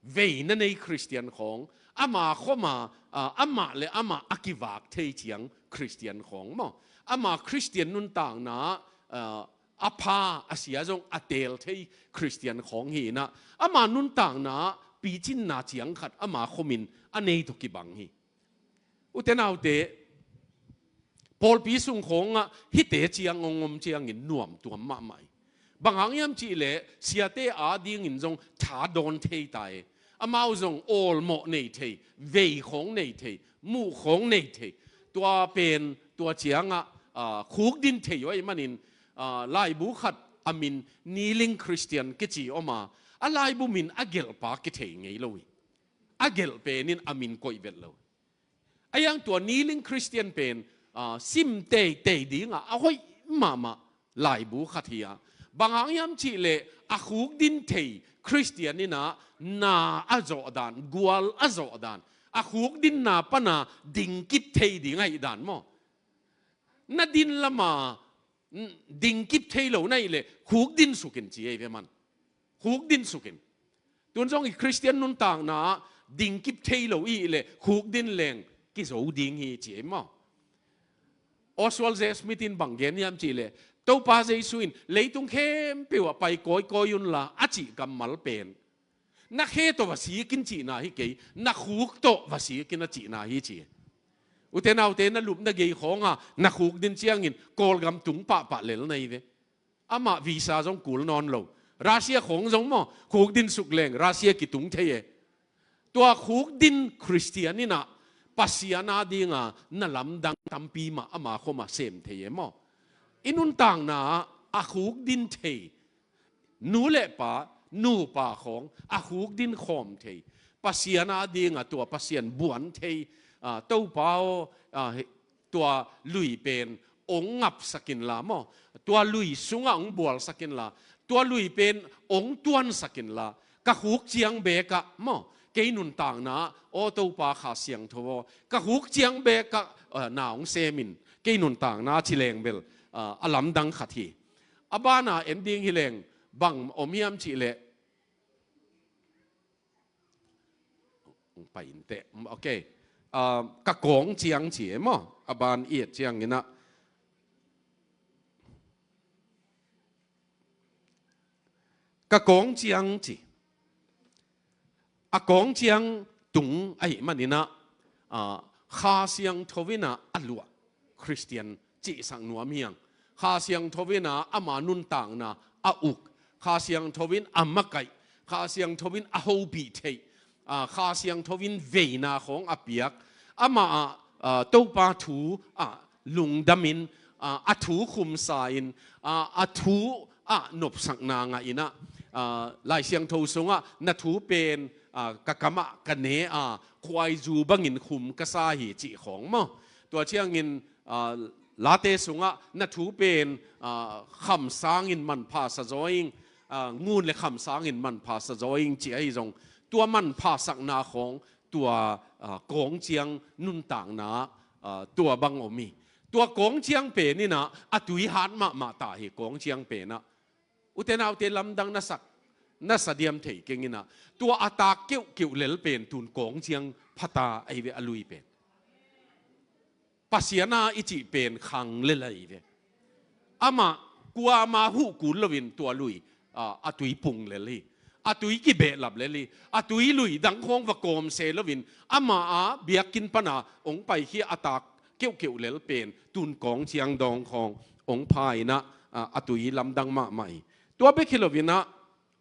veina nei Khristian khawng, ama khawma, ah, amah le amah a kivak thei ciang Khristian khawng maw. Ama Khristian nuntakna, ah, a pha a sia zong a teel thei Khristian khawng hi inah, ama nuntakna picinna ciang khat ama khomin a nei tawh kibang hi. Ute naute, pawlpi sung khawngah hihte ciang hong om ciangin nuamtuam mahmah hi. Bang hang hiam cihleh siate adingin zong tha dawn thei ta e. Amau zong awlmawh nei thei, vei khawng nei thei, muh khawng nei thei. Tua pen, tua ciangah, ah, khukdin thei uh ahih manin, ah, laibu khat a min Kneeling Christian kici om a, a laibu min a gelhpa kithei ngei lo hi. A gelh pen in a min koih vet lo. A hiang tua Kneeling Christian pen, ah, sim teitei dingah a hoih mahmah laibu khat hi a. Bang hang hiam cihleh a khukdin thei Khristian inah na a zawh dan, gual a zawh dan, a khukdinna pana dingkip thei ding ahih dan maw. Na din lama, mm, dingkip thei lo na hih leh khukdin sukin ci ei ve man. Khukdin sukin. Tun zong i Khristian nuntakna dingkip thei lo i hih leh khukdin leng kizo ding hi ci ei maw. Oswald J. Smith in bang gen hiam cihleh, Topa Jesu in leitung khempeuh ah pai kawikawi unla a cih kammal pen, na khe tawh va sikin cihna hi kei, na khuk tawh va sikin a cihna hi ci. Ute naute, na lupna gei khawnga na khukdin ciangin Kawlgam tung pahpah lel na hi ve. Amah visa zong kul nawn lo. Russia khawng zong maw, khukdin suk leng Russia kitung thei e. Tua khukdin Khristian inah Pasian adinga na lamdang tampi mah ama khawma sem thei e maw. I nuntakna a khukdin thei nu le pa, nupa khawng a khukdin khawm thei, Pasian adinga tua Pasian buan thei, ah, Topa aw, ah, he, tua lui pen ong ngapsak inla maw, tua lui sungah ong bualsak inla, tua lui pen ong tuansak inla, ka khuk ciang bekah maw, kei nuntakna aw Topa Kha Siangtho aw, ka khuk ciang bekah, ah, na ong sem in, kei nuntakna ci leng bel, ah, a lamdang khat hi. A bana en ding hi leng bang om hiam cihleh, pai inteh. Ok. Ah, ka kawng ciang ci e maw. A ban i et ciang inah, ka kawng ciang ci. A kawng ciang tung ahih maninah, ah, Kha Siangtho inah a luah Khristian cihsak nuam hiang. Kha Siangtho inah ama nuntakna a uk, Kha Siangtho in a makaih, Kha Siangtho in a hopih theih, ah, Kha Siangtho in veina khawng a piak, amah ah, ah, Topa thu ah lungdamin, ah, a thu khumsa in, ah, a thu ah nopsakna ngah inah, ah, Lai Siangtho sungah na thu pen, ah, ka kamah ka ne a, khuaizu bangin khum ka sa hi cih khawng maw. Tua ciangin, ah, Late sungah na thu pen, ah, kham sangin manpha sa zaw ing, ah, ngun le kham sangin manpha sa zaw ing cih ahi zong, tua manpha sakna khawng, tua, ah, kawng ciang nuntakna, ah, tua bang om hi. Tua kawng ciang pen inah a tui hat mahmah ta hi, kawng ciang penah. Ute naute, lamdang na sak, na sa diam thei keng inah. Tua a tak keuhkeuh lel pen tun kawng ciang phata ahi ve, a lui pen. Pasian a i cih pen khang lel ahi ve. Amah kuama huh kul loin tua lui, ah, a tui pung lel hi. A tui kibehlap lel hi. A tui lui dang khawng va kawm se loin, amah a biakinn pana ong paikhia a tak keuhkeuh lel pen tun kawng ciang dawng khawng ong pha inah, ah, a tui lamdang mahmah hi. Tua bek hi loinah,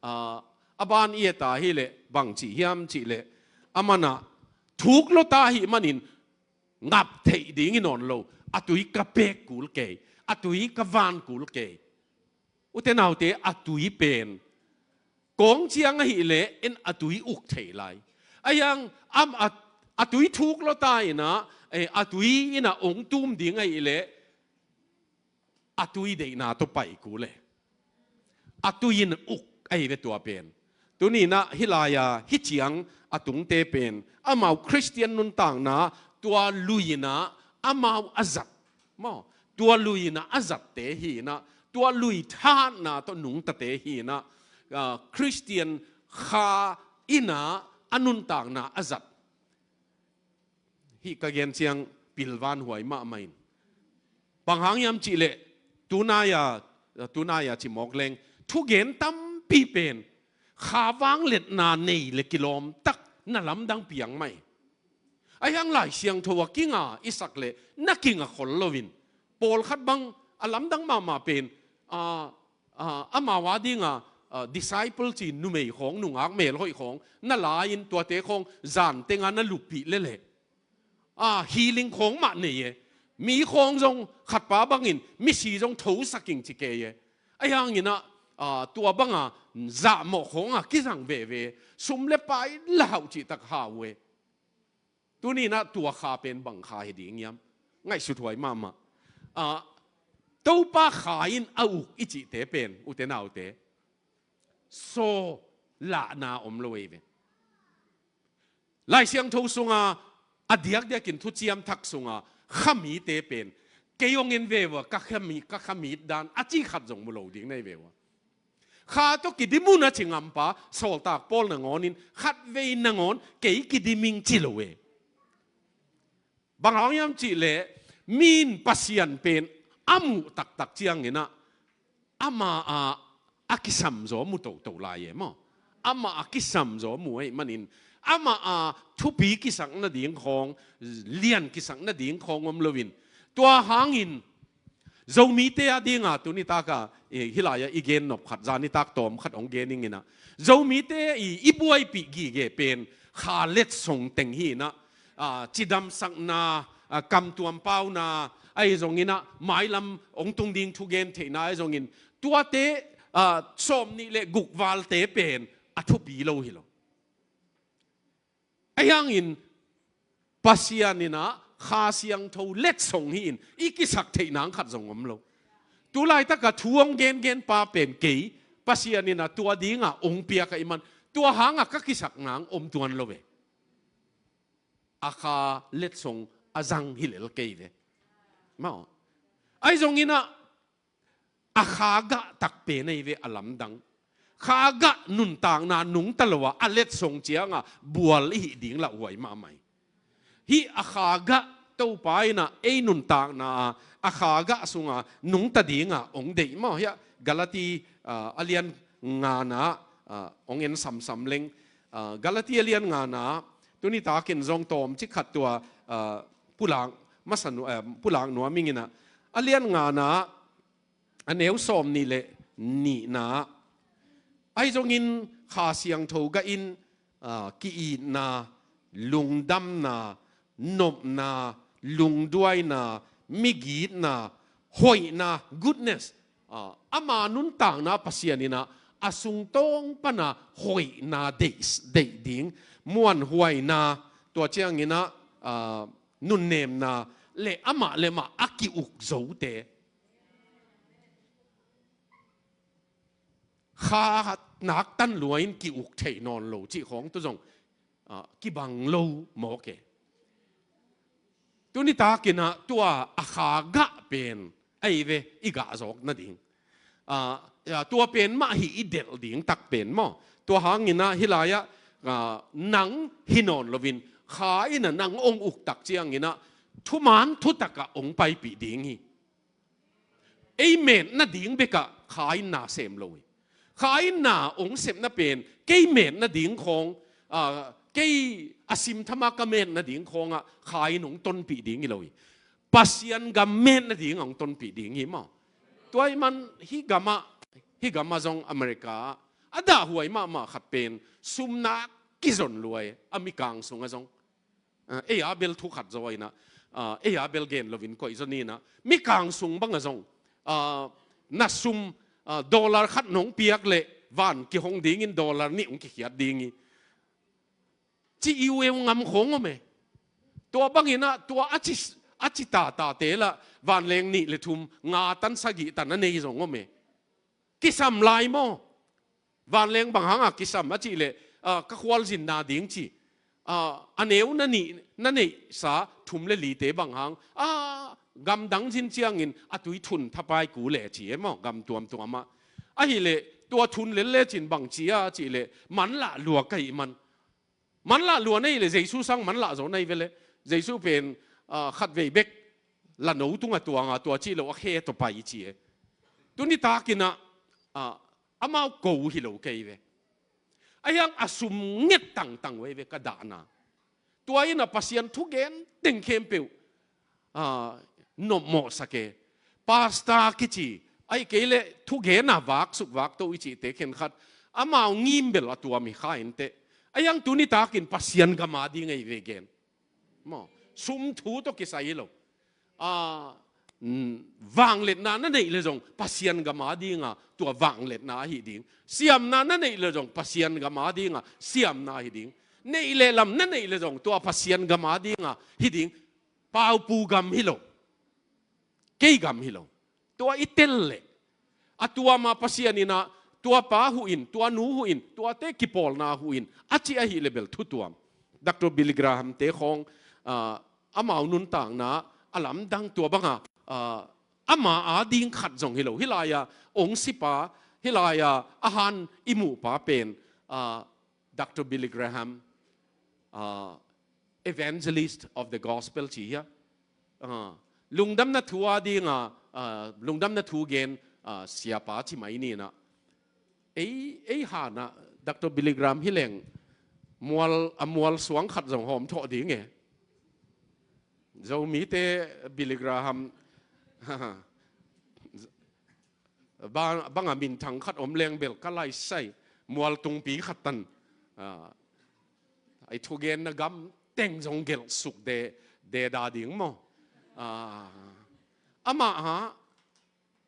ah, a ban i et a hileh bang ci hiam cihleh, a manah thuk lawta ahih manin ngap theih ding i nawn lo, a tui ka pek kul kei, a tui ka van kul kei. Ute naute, a tui pen kawng ciang ahih leh en a tui uk thei lai. A hiang am a, a tui thuk lawta inah, eh, a tui inah ong tum ding ahih leh a tui deihna tawh pai kul e. A tui in uk ahi ve tua pen. Tuni inah hih lai-a hih ciang a tungte pen amau Khristian nuntakna tua lui inah amau a zat maw. Tua lui inah a zatte hi inah Tua lui thatna tawh nungtate hi in ah, ah, Khristian kha in ah a nuntakna a zat. Hih ka gen ciang pilvan huai mahmah in. Bang hang hiam cih leh, tunai-a, tunai-a ci mawk leng, thugen tampi pen kha vangliatna nei le kilawm tak na lamdang piang mah hi. Ahi hang Lai Siangtho a kinga i sak leh na kinga khol loin, pawlkhat bang a lamdang mahmah pen, a, a, amau a dinga, a, disciple ci numei khawng, nungak melhoih khawng na la-in, tuate khawng zan tenga na luppih leleh, a, healing khawng mah nei e. Mi khawng zong khatpa bangin misi zong thosak ing ci kei e. Ahi hangin ah, a, tua banga zahmawh khawng a kizang veve, sum le pai la hauh cihtak hau e. Tuni in ah tua kha pen bang kha hi ding hiam? Ngaihsut huai mahmah. A, Topa kha in a uk i cihte pen, ute naute, saw lahna om lo ei ve. Lai Siangtho sunga a diakdiakin Thuciam Thak sunga khamite pen, kei hong en ve ua, ka khami, ka khamit dan a ci khat zong mu lo ding na hi ve ua. Kha tawh kidim un a ci ngampa sawltak Paul nangawnin khatvei nangawn kei kidim ing ci lo e. Bang hang hiam cih leh, mi in Pasian pen a muh taktak ciangin ah, amah a, a kisam zaw mu toto lai e maw. Amah a kisam zaw mu ahih manin, amah a thupi kisak nading khawng, lian kisak nading khawng om loin, tua hangin Zomite a dinga tuni taka, eh, hih lai-ah i gen nop khat, zanitak tawm khat hong gen ing in ah, Zomite i, i buaipih gige pen kha letsong teng hi in ah, a, cidamsakna, a, kamtuam pauna, ahi zongin ah mailam hong tung ding thugen theihna ahi zongin, tuate, a, sawmnih le guk valte pen a thupi lo hi lo. Ahi hangin Pasian in ah Kha Siangtho letsong hi in i kisak theih nang khat zong om lo. Tu laitaka thu hong gengen pa pen kei, Pasian in ah tua dinga hong piak ahih man, tua hanga ka kisak nang om tuan lo ve. A kha letsong a zang hi lel kei ve. Maw. Ahi zongin ah a kha gah takpen ahi ve a lamdang. Kha gah nuntakna nungta lo a, a letsong cianga bual i hih ding lauhuai mahmah hi. Hih a kha gah Topa in ah ei nuntakna a, a kha gah sunga nungta dinga hong deih maw. Hiah Galati, ah, a lian ngana, ah, hong en samsam leng. Ah, Galati a lian ngana, tuni takin zong tawm cik khat tua, ah, pulak masa nu-, ah, pulak nuam ing in ah. A lian ngana, a neu sawmnih le nihna. Ahi zongin Kha Siangtho gah in, ah, ki-itna, lungdamna, nopna, lungduaina, migitna, hoihna, goodness, ah, ama nuntakna Pasian in ah a sungtawng pana hoihna deih, deih ding, muanhuaina, tua ciangin ah, ah, nunnemna, le amah le amah a ki-uk zote. Kha naktan lua in ki-uk theih nawn lo cih khawng tu zong, ah, kibang lo mawk e. Tuni takin ah tua a kha gah pen ahi ve i gah zawk nading. Ah, ah, tua pen mah hi i delh ding takpen maw. Tua hangin ah hih lai-ah, ah, nang hi nawn loin Kha in ah nang hong uk tak ciangin ah thuman thutakah hong paipih ding hi. Ei met nading bekah Kha in na sem lo hi. Kha in na hong sepna pen kei met nading khawng, ah, kei a simthama ka met nading khawngah Kha in hong tonpih ding hi lo hi. Pasian gam met nading hong tonpih ding hi maw. Tua ahih man hih gamah, hih gamah zong America ah a dahhuai mahmah khat pen sum nak kizon lua e, a mikang sungah zong. Ah, ei a bel thu khat zaw in ah, ah, ei a bel gen loin koih zaw ni in ah. Mikang sung bangah zong, ah, na sum, ah, dollar khat nong piak leh van kihong dingin dollar nih hong kikhiat ding hi. Ci i uh e uh ngam khawng om e. Tua bangin ah tua a ci, a ci tatate lah vanleng nih le thum, nga tan sagih tan a nei zong om e. Kisam lai maw. Vanleng bang hanga kisam a cih leh, ah, ka khualzinna ding ci. Ah, a neu na nih, na neihsa thum le lite bang hang, ah, Gamdang zin ciangin a tui thun thapai ku le ci e maw, gam tuamtuam ah. Ahileh tua thun lel lecin bang ci a cih leh manlah lua ka hih man. Manlah lua na hih leh Jesu sang manlah zaw na hi ve le. Jesu pen, ah, khatvei bek la no tungah tuang a, tua cih loh a khe tawh pai ci e. Tuni takin ah, ah, amau ko hi lo kei ve. Ahi hang a sum nget tangtang uh ahi ve ka dahna. Tua in ah Pasian thugen teng khempeuh, ah, nopmawhsak e. Pastor kici, ahih kei leh thugen a vak suk vak to i cihte khenkhat amau ngim bel a tuam hi kha inteh. Ahi hang tuni takin Pasian gam a ding ahi ve gen. Maw, sum thu tawh kisai hi lo. Ah, mm, vangliatna na neih le zong Pasian gam a dinga tua vangliatna ahi ding. Siamna na neih le zong Pasian gam a dinga siamna ahi ding. Neih le lam na neih le zong tua Pasian gam a dinga hi ding. Paupu gam hi lo. Kei gam hi lo. Tua i tel leh a tuama Pasian in ah tua pa huh in, tua nu huh in, tuate kipawlna huh in a cih ahih leh bel thutuam. Doctor Billy Graham te khawng, ah, amau nuntakna a lamdang tua banga, ah, ama a ding khat zong hi lo. Hih lai-a ong sipa, hih lai-a a han i muhpa pen, ah, Doctor Billy Graham, ah, Evangelist of the Gospel ci hia. Ah, lungdamna thu a dinga, ah, lungdamna thu gen, ah, siapa ci mai ni in ah. Ei, ei hanah Doctor Billy Graham hi leng mual, a mual suang khat zong hawm thawh ding e. Zomite Billy Graham bang, banga minthang khat om leng bel ka lai sai, mual tungpi khat tan, ah, ei thugenna gam teng zong gelh suk de, de da ding maw. Ah, amah ah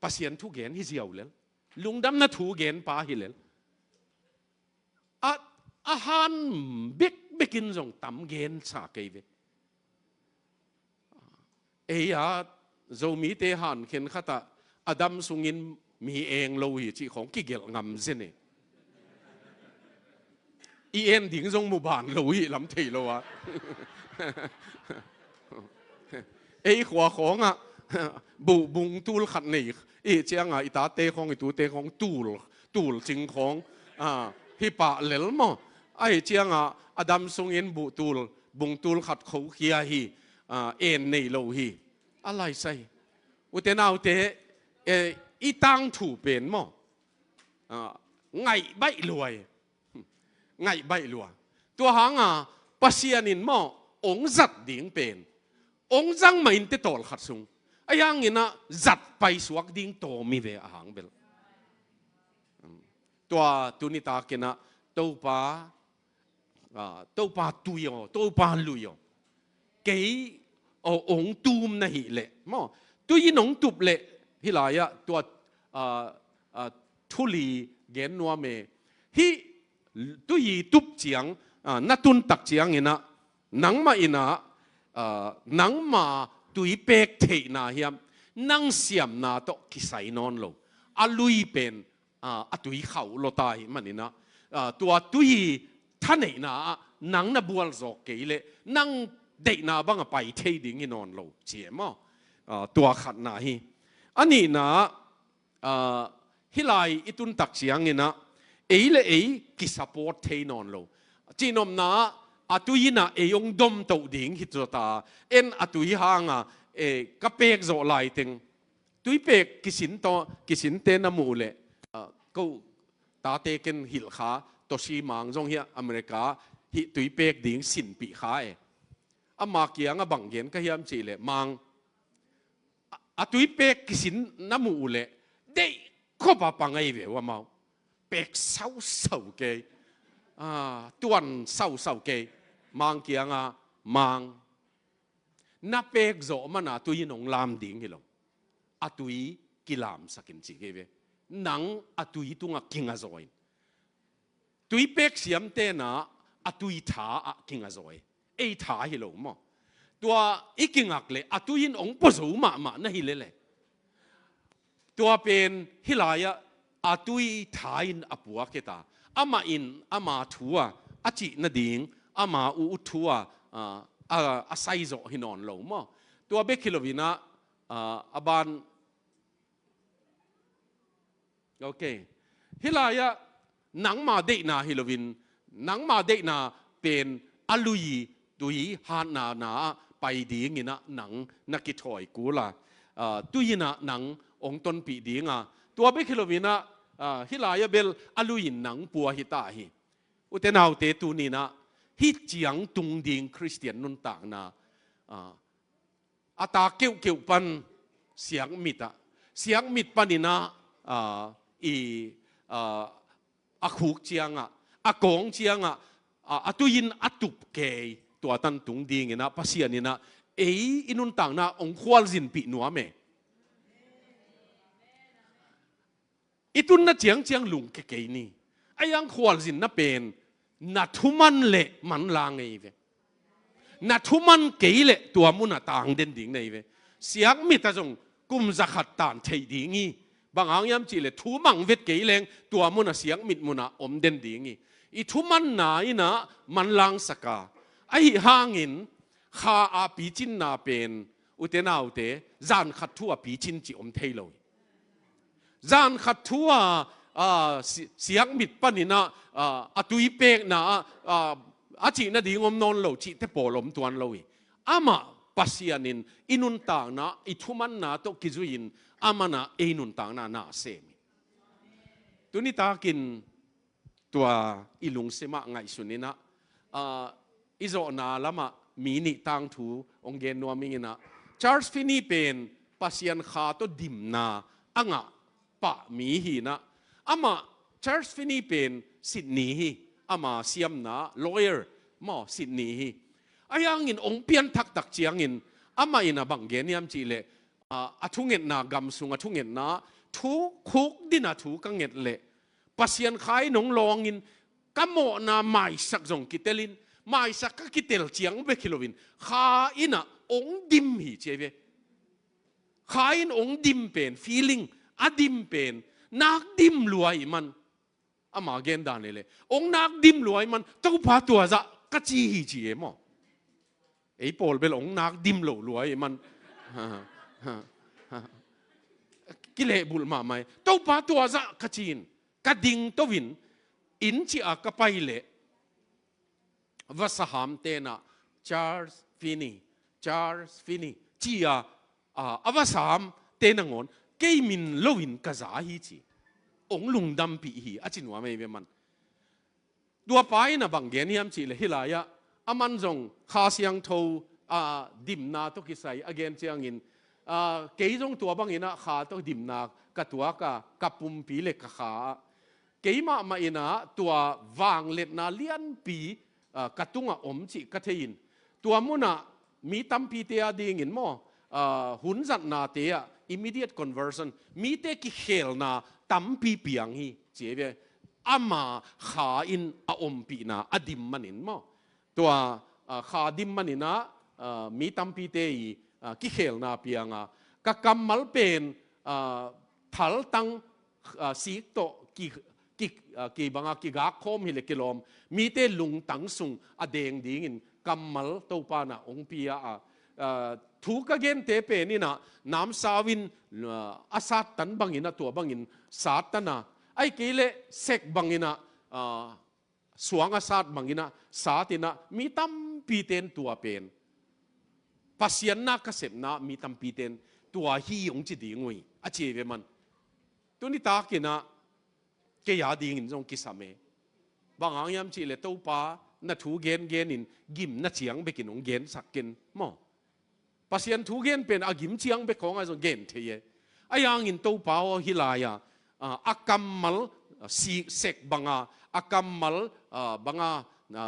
Pasian thugen hi ziau lel. Lungdamna thugen pa hi lel. A, a han bekbek in zong tam gen sa kei ve. Ei a Zomite han khenkhat ah a dam sungin mi eng lo hi cih khawng kigelh ngam zen e. I en ding zong mu ban lo hi lam thei lo a. Ei khua khawngah buh bung tul khat nei i ciangah i tate khawng i tute khawng tul, tul cing khawng, ah, hi pah lel maw. Ahi ciangah a dam sungin buh tul, bung tul khat khokhia hi, ah, en nei lo hi. A lai sai. Ute naute, eh, i tangthu pen maw, ah, ngaih baih luai. Ngaih baih lua. Tua hanga Pasian in maw ong zat ding pen ong zang mah in te tawl khat sung. Ahi hangin ah zat paisuak ding tawm hi ve a hang bel. Tua tuni takin ah Topa, ah, Topa tui aw, Topa lui aw. Kei aw ong tum na hih leh maw, tui in ong tup leh hih lai-ah tua, ah, ah, thuli gen nuam e. Hih tui tup ciang, ah, na tun tak ciangin ah nangmah in ah, ah, nangma tui pek theihna hiam, nang siamna tawh kisai nawn lo. A lui pen, ah, a tui khauh lawta hi manin ah, ah, tua tui thaneihna ah nang na bual zawk kei leh nang deihna banga pai thei ding hi nawn lo ci e maw. Ah, tua khatna hi. A nihna ah, ah, hih lai i tun tak ciangin ah ei le ei kisupport thei nawn lo. Cihnopna ah a tui in ah ei ong dom toh ding hi zawta, en a tui hanga, eh, ka pek zawh laiteng. Tui pek kisin tawh, kisinte na muh leh, ah, ko tate ken hilh kha, Toshi Mang zong hi a America, hih tui pek ding sinpih kha e. Ama kiangah bang gen ka hiam cih leh, Mang, a, a tui pek kisin na muh uh leh, deih khop a pang ahi ve uh amau. Pek sausau kei. Ah, tuan sausau kei. Mang kiangah, Mang, na pek zawh mana tui in ong lam ding hi lo. A tui kilamsak in ci kei ve. Nang a tui tungah kinga zaw in. Tui pek siamte na a tui tha ah kinga zaw e. Ei tha hi lo maw. Tua i kingak leh a tui in ong pua zo mahmah na hi leleh. Tua pen hih lai-ah a tui tha in a puak hi ta. Amah in ama thu a, a cih nading, ama u ut thu a, a, a, a sai zawh hi nawn lo maw. Tua bek hi loin ah, Ah, a ban. Ok. Hih lai-ah nangma deihna hi loin, nangma deihna pen a lui tui hatna na-ah pai dingin ah nang na kithawi kul a, ah, tui in ah nang hong tonpih ding a, tua bek hi loin ah, ah, hih lai-ah bel a lui in nang pua hi ta hi. Ute naute, tuni-in ah hih ciang tung ding Khristian nuntakna, ah, a tak keuhkeuh pan siakmit ah, siakmit panin ah, ah, i, ah, a khuk ciangah, a kawng ciangah, ah, a tui in a tup kei, tua tan tung dingin ah Pasian in ah ei i nuntakna hong khualzinpih nuam e. I tunna ciangciang lungke kei ni. A iang khualzinna pen na thuman leh manlang ei ve. Na thuman kei leh tua munah tang den ding nei ve. Siakmit ah zong kum zakhat tan theih ding hi. Bang hang hiam cih leh thumang vet kei leng tua munah siakmit munah om den ding hi. I thumanna in ah manlangsak a, ahi hangin kha a picinna pen, ute naute, zan khat thu a picin cih om thei lo hi. Zan khat thu a, a, si-, siakmit panin ah, a, a tui pekna ah, a, a cih nading om nawn lo cihte pawl om tuan lo hi. Amah Pasian in i nuntakna, i thumanna tawh kizui-in amah in ah ei nuntakna na sem hi. Tuni takin tua i lungsim ah ngaihsun in ah, ah, i zawhna lamah mi nih tangthu hong gen nuam ing in ah, Charles Finney pen Pasian kha tawh dimna a ngah pah mi hi in ah, amah, Charles Finney pen Sydney hi, ama siamna lawyer maw, Sydney hi. Ahi hangin hong pianthak tak ciangin amah in ah bang gen hiam cih leh, ah, a thungetna, gam sung a thungetna, thu khuk din a thu ka nget leh Pasian kha in hong lawngin, ka mawhna maisak zong kitelin, maisak ka kitel ciang bek hi loin, kha in ah hong dim hi ci hi ve. Kha in hong dim pen, feeling a dim pen, nak dim lua ahih man, ama gen dan leh leh, hong nak dim lua ahih man, Topa tua zah ka ci hi ci e maw. Ei pawl bel hong nak dim lo lua ahih man, kilehbulh mahmah e. Topa tua zah ka ci in, ka dingto in, inn ciah a ka pai leh vasahamte in ah, Charles Finney, Charles Finney ci a, a, a vasahamte nangawn kei min loin ka za hi ci. Hong lungdampih hi a ci nuam ei ve man. Tua pa in ah bang gen hiam cih leh hih lai-ah, aman zong Kha Siangtho, a, dimna tawh kisai a gen ciangin, a, kei zong tua bangin ah kha tawh dimna ka tuak a, ka pumpi leh ka kha ah, kei mahmah in ah tua vangliatna lianpi, a, ka tungah om cih ka thei in, tua munah mi tampite a dingin maw, a, hun zatnate ah immediate conversion, mite kikhelna tampi piang hi ci hi ve. Ama kha in a ompihna a dim manin maw, tua, a, kha dim manin ah, a, mi tampite i, a, kikhelna piang a, ka kammal pen, a, thaltang, a, sik tawh ki, ki, a, kibang a kigak khawm hi leh kilawm, mite lungtang sung a deng dingin kammal Topa in ah hong pia a, a, thu ka gente pen in ah namsau in, a, a sattan bangin ah tua bangin sattan a, ahih kei leh sek bangin ah, a, suang a sat bangin ah sat in ah, mi tampite in tua pen, Pasian na ka sepna mi tampite in tua hi hong ci ding uh hi a ci hi ve man. Tuni takin ah kei a dingin zong kisam e. Bang hang hiam cih leh Topa na thu gengen in gimna ciang bekin hong gensak ken maw. Pasian thu gen pen a gim ciang bek khawng ah zong gen thei e. Ahi hangin Topa aw hih lai-ah, a, a kammal, a, sik sek bang a, a kammal, a, bang a, a,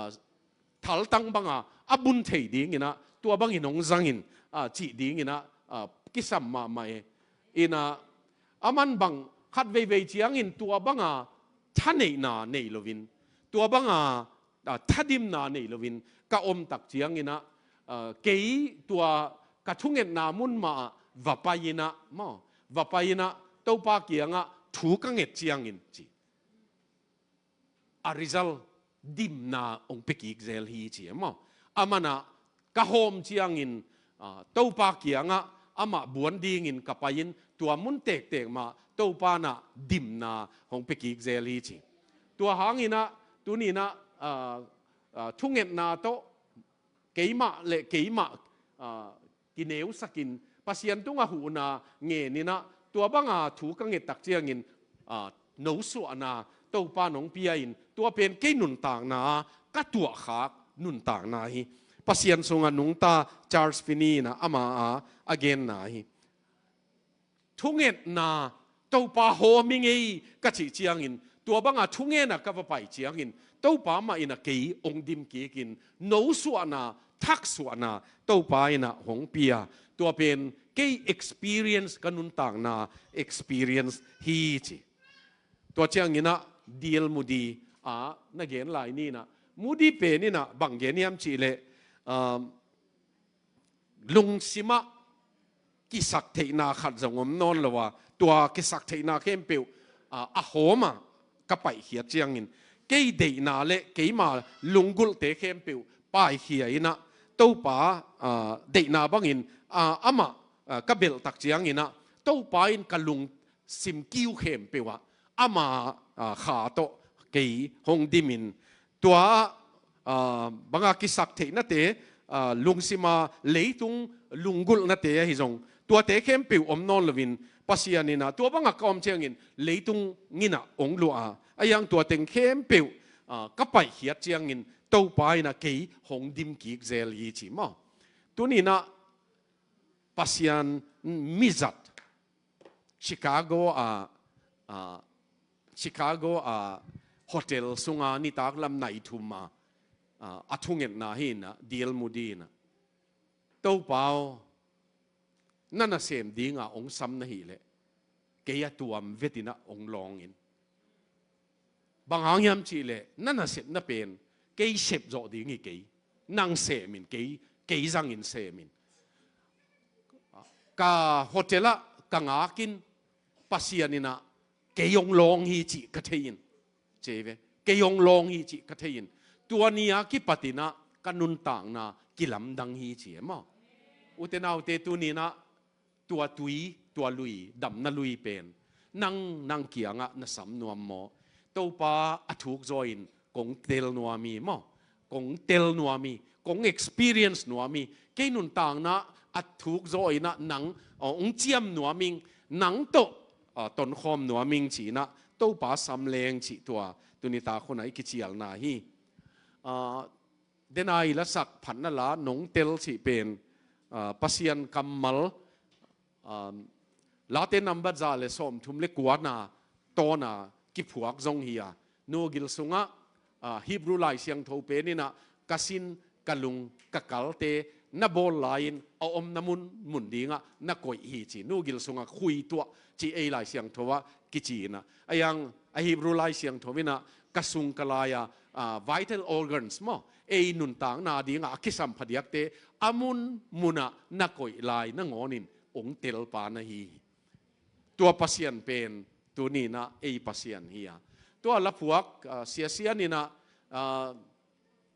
thaltang bang a, a bun thei dingin ah, tua bangin hong zangin, a, cih dingin ah, a, kisam mahmah e. In ah, aman bang khat veivei ciangin tua bang a thaneihna nei loin, tua bang a, a, thadimna nei loin ka om tak ciangin ah, a, kei tua ka thungetna mun mah ah va pai in ah maw, va pai in ah Topa kiangah thu ka nget ciangin ci, a result dimna hong pia kik zel hi ci e maw. Aman ah ka hawm ciangin, a, Topa kiangah amah buan dingin ka pai-in tua mun tektek mah Topa in ah dimna hong pia kik zel hi ci. Tua hangin ah tuni-in ah, ah, ah, thungetna tawh keimah le keimah, ah, kineusakin Pasian tungah huhna ngenin ah tua banga thu ka nget tak ciangin, ah, nosuahna Topa in hong pia-in tua pen kei nuntakna ah ka tuahkhak nuntakna hi. Pasian sungah nungta Charles Finney in ah ama ah a genna hi. Thungetna, Topa hawm ing ei ka cih ciangin, tua banga thungetna ka va pai ciangin Topa mah in ah kei hong dim kikin nosuahna, thaksuahna Topa in ah hong pia. Tua pen kei experience, ka nuntakna experience hi ci. Tua ciangin ah D L Moody ah na gen lai ni-in ah, Moody pen in ah bang gen hiam cih leh, um, lungsimah kisaktheihna khat zong om nawn lo a, tua kisaktheihna khempeuh, ah, a hawm a ka paihkhiat ciangin kei deihna le keima lunggulhte khempeuh paikhia in ah Topa, ah, deihna bangin, ah, amah, ah, ka belh tak ciangin ah Topa in ka lungsim kiu khempeuh ah ama, ah, kha tawh kei hong dimin tua, ah, banga kisaktheihnate, ah, lungsima leitung lunggulhnate ahi zong tuate khempeuh om nawn loin Pasian in ah tua banga ka om ciangin leitung in ah hong luah a, a hiang tua teng khempeuh, ah, ka paihkhiat ciangin Topa in ah kei hong dim kik zel hi ci maw. Tuni-in ah Pasian mizat Chicago a, a, Chicago a hotel sunga nitak lam nai thum a, a, a thungetna hi in ah D L Moody in ah, Topa aw, na nasem dinga hong sam na hih leh kei a tuam vetin ah hong lawng in. Bang hang hiam cih leh na nasepna pen kei sep zawh ding hi kei. Nang sem in, kei, kei zangin sem in. Ka hotel ah ka ngak in Pasian in ah kei hong lawng hi cih ka thei in. Ci ve. Kei hong lawng hi cih ka thei in. Tua ni a kipat in ah ka nuntakna kilamdang hi ci e maw. Ute naute, tuni-in ah tua tui, tua lui, damna lui pen nang, nang kiangah na sam nuam maw? Topa a thuk zaw in kong tel nuam hi maw? Kong tel nuam hi, kong experience nuam hi. Kei nuntakna a thuk zaw in ah nang, aw, hong ciam nuam ing, nang tawh, aw, tonkhawm nuam ing ci-in ah Topa sam leng cih tua tuni tak hun ah i kicialna hi. Aw, Denai lasak phatna la nong tel cih pen, ah, Pasian kammal, ah, Late nambat za le sawmthum le kuana tawna kiphuak zong hi a, nugil sungah, ah, Hebrew Lai Siangtho pen in ah ka sin, ka lung, ka kalte na bawl lai-in a omna mun mun dingah na koih hi ci, nugil sungah khui tuah ci ei Lai Siangtho ah kici in ah. A hiang a Hebrew Lai Siangtho in ah ka sung ka lai a, ah, vital organs maw, ei nuntakna dingah a kisam phadiakte a mun munah na koih lai nangawnin hong telpa na hi hi. Tua Pasian pen tuni-in ah ei Pasian hi a. Tua laphuak, ah, siasian in ah, ah,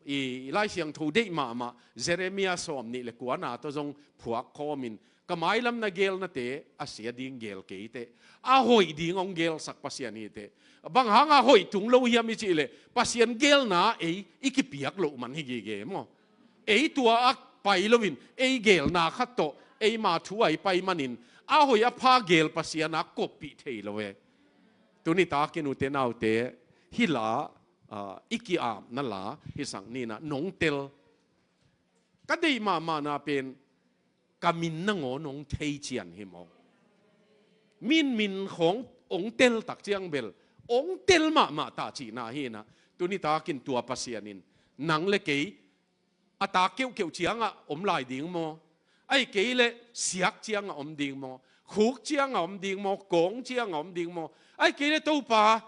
i, i Lai Siangtho deih mahmah Jeremiah sawmnih le kuana tawh zong phuak khawmin, ka mailam na gelnate a sia ding gel kei teh, a hoih ding hong gelsak Pasian hi teh. Bang hanga hoih tung lo hiam i cih leh Pasian gelna ei i kipiak loh man hi gige maw. Ei tua a pai loin ei gelna khat tawh eima thu a i pai manin a hoih a pha gel Pasian a koppih thei lo e. Tuni takin ute naute, hih la, ah, i ki-apna la hisak ni-in ah nong tel. Ka deih mahmahna pen ka min nangawn hong thei cian hi maw? Min, min khawng hong tel tak ciang bel hong tel mahmah ta cihna hi in ah, tuni takin tua Pasian in nang le kei a tak keuhkeuh ciangah om lai ding maw? Ahih kei leh siak ciangah om ding maw? Khuk ciangah om ding maw? Kawng ciangah om ding maw? Ahih kei leh Topa,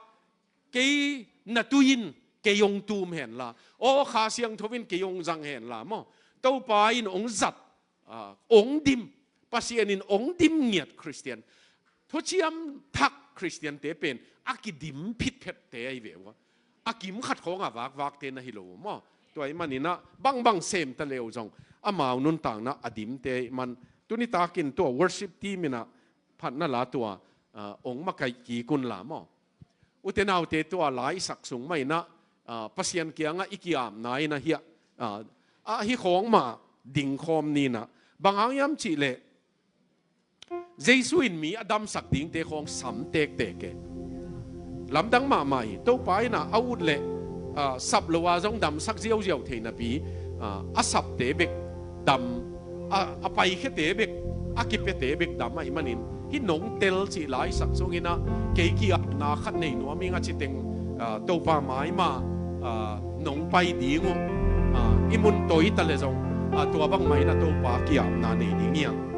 kei na tui in kei hong tum hen la, aw, Kha Siangtho in kei hong zang hen la maw? Topa in hong zat, ah, hong dim, Pasian in hong dim ngiat Khristian, thuciam thak Khristiante pen a kidim phitphette ahi ve uh a, a kim khat khawngah vakvakte na hi lo uh maw? Tua ahih manin ah bangbang sem ta le uh zong amau nuntakna a dimte ahih man Tuni takin tua worship team in ah phatna la tua, ah, ong makaih kik un la maw. Ute naute, tua la i sak sung mah in ah, ah, Pasian kiangah i ki-apna in ah hiah, ah, ah, hih khawng mah dingkhawm ni in ah. Bang hang hiam cih leh Jesu in mi a damsak dingte khawng sam tektek e. Lamdang mahmah hi. Topa in ah a ut leh, ah, sap lo a zong damsak ziauziau thei napi, ah, a sapte bek dam, a, a paikhiate bek, a kipiate bek dam ahih manin, hih nong tel cih la i sak sung in ah kei ki-apna khat nei nuam ing a ci teng, ah, Topa mai mah, ah, nong pai ding uh, ah, i mun toi ta leh zong, ah, tua bangmah in ah Topa ki-apna nei ding hi hang.